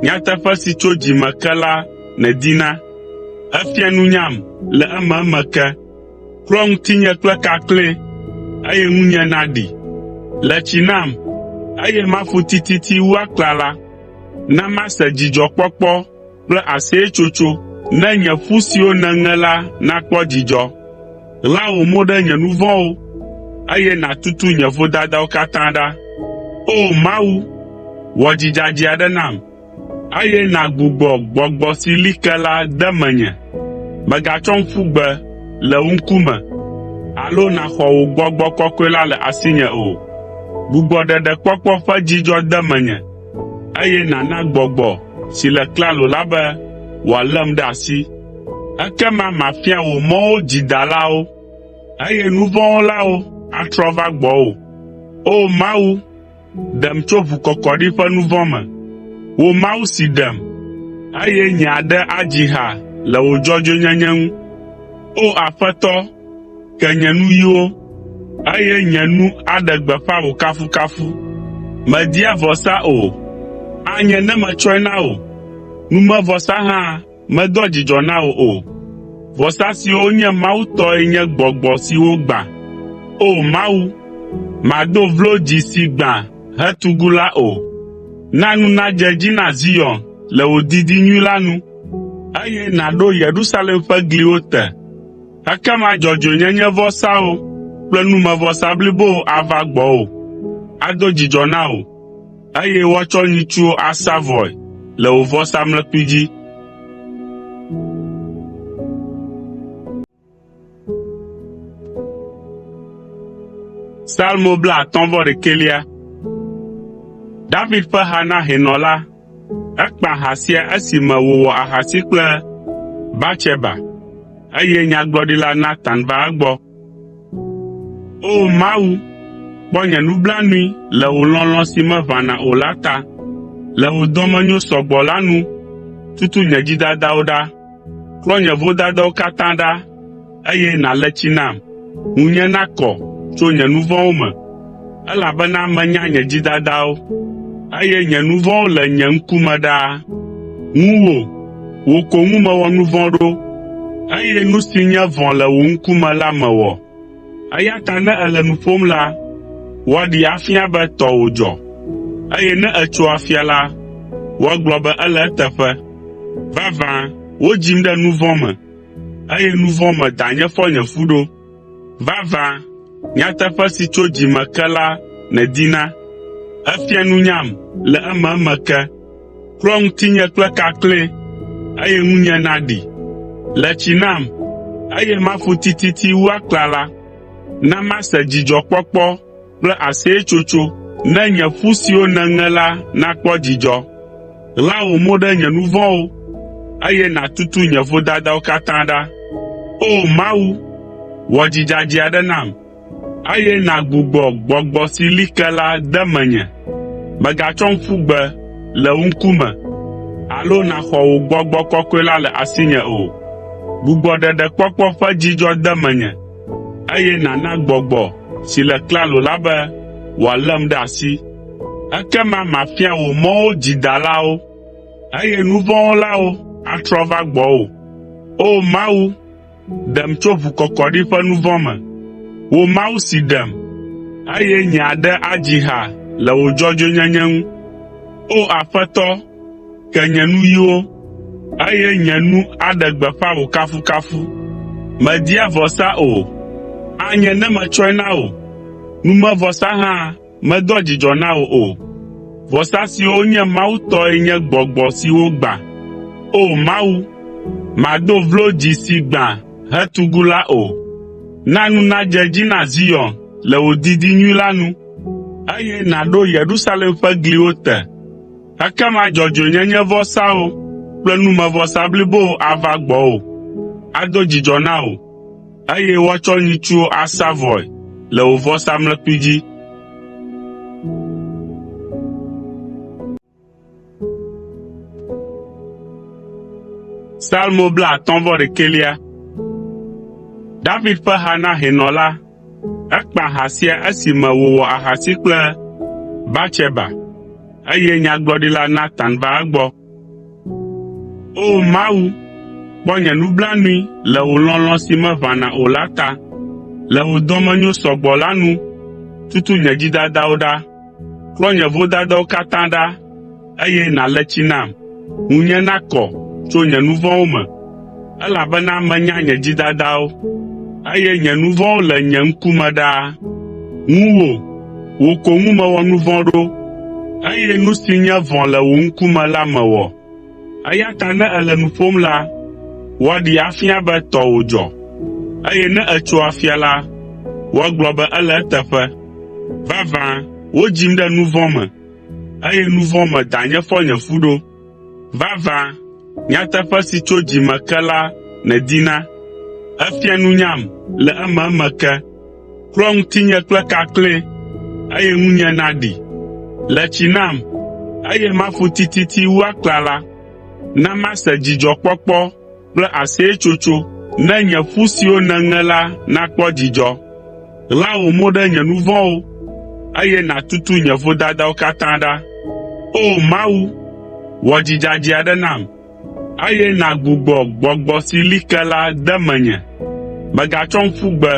nyateƒe si tso dzi me ke la nèdina. Èfia nunyam le ememe ke. Klɔ ŋutinye kple kakle, eye ŋunye naɖi. Le tsi nam, eye mafu tititi wu aklala. Na mase dzidzɔkpɔkpɔ kple aseyetsotso ne nye ƒu siwo nèŋe la nakpɔ dzidzɔ. Ɣla wò mo ɖe nye nu vɔ̃wo, eye nàtutu nye vodadawo katã ɖa. O! Mawu, wɔ dzi dzadzɛ aɖe nam, eye nàgbugbɔ gbɔgbɔ si li ke la de menye. Mègatsɔm ƒu gbe le wò ŋkume alo nàxɔ wò Gbɔgbɔ Kɔkɔe la le asinye o. Gbugbɔ ɖeɖekpɔkpɔ ƒe dzidzɔ de menye, eye nàna gbɔgbɔ si le klalo la be wòalém ɖe asi. Ekema mafia wò mɔwo dzidalawo, eye nu vɔ̃ wɔlawo atrɔ va gbɔwò. O Mawu, ɖem tso ʋukɔkɔɖi ƒe nu vɔ̃ me. Wò Mawu si ɖem, eye nye aɖe adzi ha le wò dzɔdzɔenyenye ŋu. O Aƒetɔ, ke nye nuyiwo, eye nye nu aɖe gbeƒã wò kafukafu. Mèdia vɔsa o, anye ne metsɔe na wò. Numevɔsa hã medoa dzidzɔ na wò o. Vɔsa siwo nye Mawu tɔe nye gbɔgbɔ siwo gbã. O! Mawu, màdo vlo dzi si gbã hetugu la o. Na nu nadze edzi na Zion le wò didi nyui la nu, eye nàɖo Yerusalem ƒe gliwo te. Ekema dzɔdzɔenyenyevɔsawo kple numevɔsa blibowo ava gbɔwò, ado dzidzɔ na wò eye woatsɔ nyitsuwo asa vɔe le wò vɔsamlekpui dzi. Salmo David ƒe ha na hɛnɔ la. Ekpa ha sia esime wòwɔ ahasi kple Batseba, eye nyagblɔɖila Natan va egbɔ. O Mawu, kpɔ nye nublanui le wò lɔlɔ̃ si meʋãna o la ta. Le wò dɔmenyo sɔgbɔ la nu, tutu nye dzidadawo ɖa. Klɔ nye vodadawo katã ɖa, eye nàle tsi nam, ŋunye nakɔ tso nye nu vɔ̃wo me, elabena menya nye dzidadawo, eye nye nu vɔ̃wo le nye ŋkume ɖaa. Ŋuwò, wò ko ŋu mewɔ nu vɔ̃ ɖo, eye nu si nye vɔ̃ le wò ŋkume la mewɔ. Eya ta ne èle nu ƒom la, woaɖee afia be tɔwò dzɔ, eye ne ètso afia la, woagblɔ be ele eteƒe. Vavã, wodzim ɖe nu vɔ̃ me, eye nu vɔ̃ me danye fɔ nye fu ɖo. Vavã, nyateƒe si tso dzi me ke la nèdina. Èfia nunyam le ememe ke. Klɔ ŋutinye kple kakle, eye ŋunye naɖi. Le tsi nam, eye mafu tititi wu aklala. Na mase dzidzɔkpɔkpɔ kple aseyetsotso ne nye ƒu siwo nèŋe la nakpɔ dzidzɔ. Ɣla wò mo ɖe nye nu vɔ̃wo, eye nàtutu nye vodadawo katã ɖa. O! Mawu, wɔ dzi dzadzɛ aɖe nam, eye nàgbugbɔ gbɔgbɔ si li ke la de menye. Mègatsɔm ƒu gbe le wò ŋkume alo nàxɔ wò Gbɔgbɔ Kɔkɔe la le asinye o. Gbugbɔ ɖeɖekpɔkpɔ ƒe dzidzɔ de menye, eye nàna gbɔgbɔ si le klalo la be wòalém ɖe asi. Ekema mafia wò mɔwo dzidalawo, eye nu vɔ̃ wɔlawo atrɔ ava gbɔwò. O Mawu, ɖem tso ʋukɔkɔɖi ƒe nu vɔ̃ me. Wò Mawu si ɖem, eye nye aɖe adzi ha le wò dzɔdzɔenyenye ŋu. O Aƒetɔ, ke nye nuyiwo. eye nye nu aɖe gbeƒã wò kafukafu. Mèdia vɔsa o, anye ne metsɔe na wò. Numevɔsa hã medoa dzidzɔ na wò o. Vɔsa siwo nye Mawu tɔe nye gbɔgbɔ siwo gbã. O! Mawu, màdo vlo dzi si gbã hetugu la o. Na nu nadze edzi na Zion le wò didi nyui la nu, eye nàɖo Yerusalem ƒe gliwo te. Ekema dzɔdzɔenyenyevɔsawo kple numevɔsa blibowo ava gbɔwò, ado dzidzɔ na wò, eye woatsɔ nyitsuwo asa vɔe le wò vɔsamlekpui dzi. Salmo 50. David ƒe ha na hɛnɔ la. Ekpa ha sia esime wòwɔ ahasi kple Batseba, eye nyagblɔɖila Natan va egbɔ. O Mawu, kpɔ nye nublanui le wò lɔlɔ̃ si meʋãna o la ta. Le wò dɔmenyo sɔgbɔ la nu, tutu nye dzidadawo ɖa. Klɔ nye vodadawo katã ɖa, eye nàle tsi nam, ŋunye nakɔ tso nye nu vɔ̃wo me, elabena menya nye dzidadawo, eye nye nu vɔ̃wo le nye ŋkume ɖaa. Ŋuwò, wò ko ŋu mewɔ nu vɔ̃ ɖo, eye nu si nye vɔ̃ le wò ŋkume la mewɔ. Eya ta ne èle nu ƒom la, woaɖee afia be tɔwò dzɔ, eye ne ètso afia la, woagblɔ be ele eteƒe. Vavã, wodzim ɖe nu vɔ̃ me, eye nu vɔ̃ me danye fɔ nye fu ɖo. Vavã, nyateƒe si tso dzi me ke la nèdina. Èfia nunyam le ememe ke. Klɔ ŋutinye kple kakle, eye ŋunye naɖi. Le tsi nam, eye mafu tititi wu aklala. Na mase dzidzɔkpɔkpɔ kple aseyetsotso ne nye ƒu siwo nèŋe la nakpɔ dzidzɔ. Ɣla wò mo ɖe nye nu vɔ̃wo, eye nàtutu nye vodadawo katã ɖa. O! Mawu, wɔ dzi dzadzɛ aɖe nam, eye nàgbugbɔ gbɔgbɔ si li ke la de menye. Mègatsɔm ƒu gbe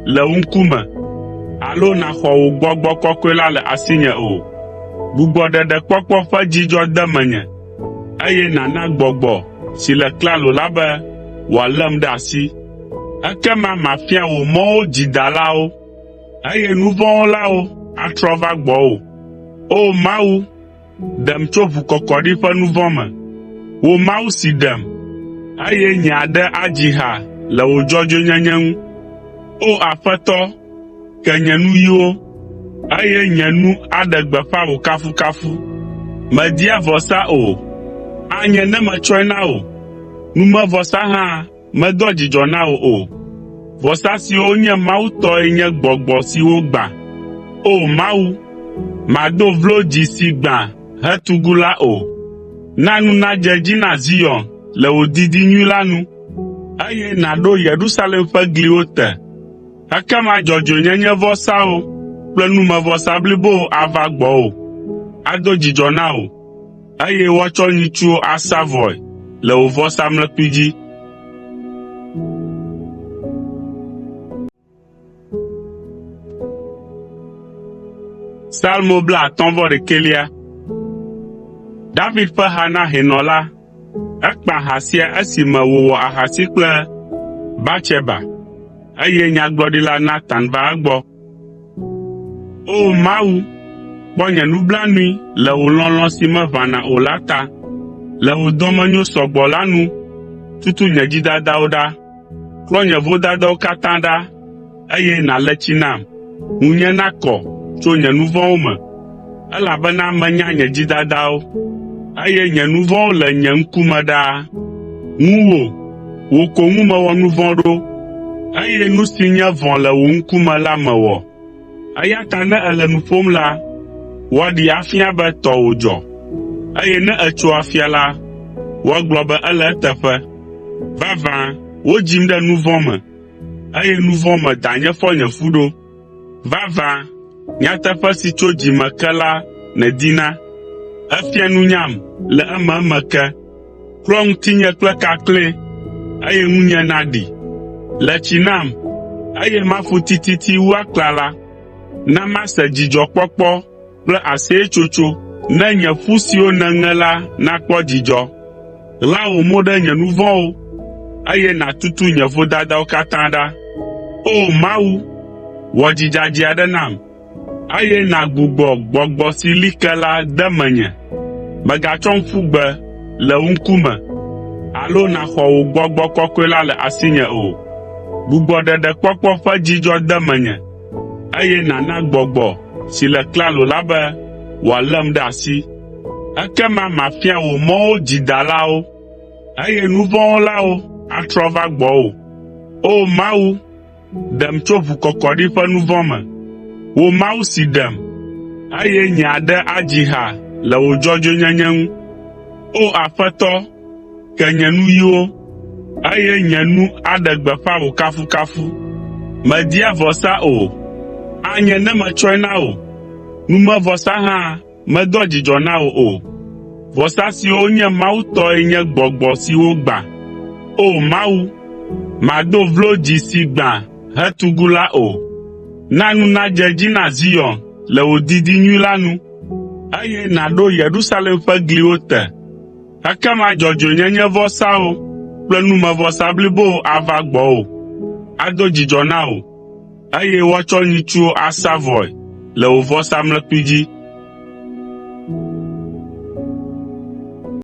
le wò ŋkume alo nàxɔ wò Gbɔgbɔ Kɔkɔe la le asinye o. Gbugbɔ ɖeɖekpɔkpɔ ƒe dzidzɔ de menye, eye nàna gbɔgbɔ si le klalo la be wòalém ɖe asi. Ekema mafia wò mɔwo dzidalawo, eye nu vɔ̃ wɔlawo atrɔ va gbɔwò. O Mawu, ɖem tso ʋukɔkɔɖi ƒe nu vɔ̃ me. Wò Mawu si ɖem, eye nye aɖe adzi ha le wò dzɔdzɔenyenye ŋu. O Aƒetɔ, ke nye nuyiwo, eye nye nu aɖe gbeƒã wò kafukafu. Mèdia vɔsa o, anye ne metsɔe na wò. Numevɔsa hã medoa dzidzɔ na wò o. Vɔsa siwo nye Mawu tɔe nye gbɔgbɔ siwo gbã. O Mawu, màdo vlo dzi si gbã hetugu la o. Na nu nadze edzi na Zion le wò didi nyui la nu, eye nàɖo Yerusalem ƒe gliwo te. Ekema dzɔdzɔenyenyevɔsawo kple numevɔsa blibowo ava gbɔwò, ado dzidzɔ na wò, eye woatsɔ nyitsuwo asa vɔe le wò vɔsamlekpui dzi. Salmo 50. David ƒe ha na hɛnɔ la. Ekpa ha sia esime wòwɔ ahasi kple Batseba, eye nyagblɔɖila Natan va egbɔ. O Mawu, kpɔ nye nublanui le wò lɔlɔ̃ si meʋãna o la ta. Le wò dɔmenyo sɔgbɔ la nu, tutu nye dzidadawo ɖa. Klɔ nye vodadawo katã ɖa, eye nàle tsi nam, ŋunye nakɔ tso nye nu vɔ̃wo me, elabena menya nye dzidadawo, eye nye nu vɔ̃wo le nye ŋkume ɖaa. Ŋuwò, wò ko ŋu mewɔ nu vɔ̃ ɖo, eye nu si nye vɔ̃ le wò ŋkume la mewɔ. Eya ta ne èle nu ƒom la, woaɖee afia be tɔwò dzɔ, eye ne ètso afia la, woagblɔ be ele eteƒe. Vavã, wodzim ɖe nu vɔ̃ me, eye nu vɔ̃ me danye fɔ nye fu ɖo. Vavã, nyateƒe si tso dzi me ke la nèdina. Èfia nunyam le ememe ke. Klɔ ŋutinye kple kakle, eye ŋunye naɖi. Le tsi nam, eye mafu tititi wu aklala. Na mase dzidzɔkpɔkpɔ kple aseyetsotso ne nye ƒu siwo nèŋe la nakpɔ dzidzɔ. Ɣla wò mo ɖe nye nu vɔ̃wo, eye nàtutu nye vodadawo katã ɖa. O! Mawu, wɔ dzi dzadzɛ aɖe nam, eye nàgbugbɔ gbɔgbɔ si li ke la de menye. Mègatsɔm ƒu gbe le wò ŋkume alo nàxɔ wò Gbɔgbɔ Kɔkɔe la le asinye o. Gbugbɔ ɖeɖekpɔkpɔ ƒe dzidzɔ de menye, eye nàna gbɔgbɔ si le klalo la be wòalém ɖe asi. Ekema mafia wò mɔwo dzidalawo, eye nu vɔ̃ wɔlawo atrɔ va gbɔwò. O! Mawu, ɖem tso ʋukɔkɔɖi ƒe nu vɔ̃ me. Wò Mawu si ɖem, eye nye aɖe adzi ha le wò dzɔdzɔenyenye ŋu. O! Aƒetɔ, ke nye nuyiwo, eye nye nu aɖe gbeƒã wò kafukafu. Mèdia vɔsa o, anye ne metsɔe na wò. Numevɔsa hã medoa dzidzɔ na wò o. Vɔsa siwo nye Mawu tɔe nye gbɔgbɔ siwo gbã. O! Mawu, màdo vlo dzi si gbã hetugu la o. Na nu nadze edzi na Zion le wò didi nyui la nu, eye nàɖo Yerusalem ƒe gliwo te. Ekema dzɔdzɔenyenyevɔsawo kple numevɔsa blibowo ava gbɔwò, ado dzidzɔ na wò, eye woatsɔ nyitsuwo asa vɔe le wò vɔsamlekpui dzi.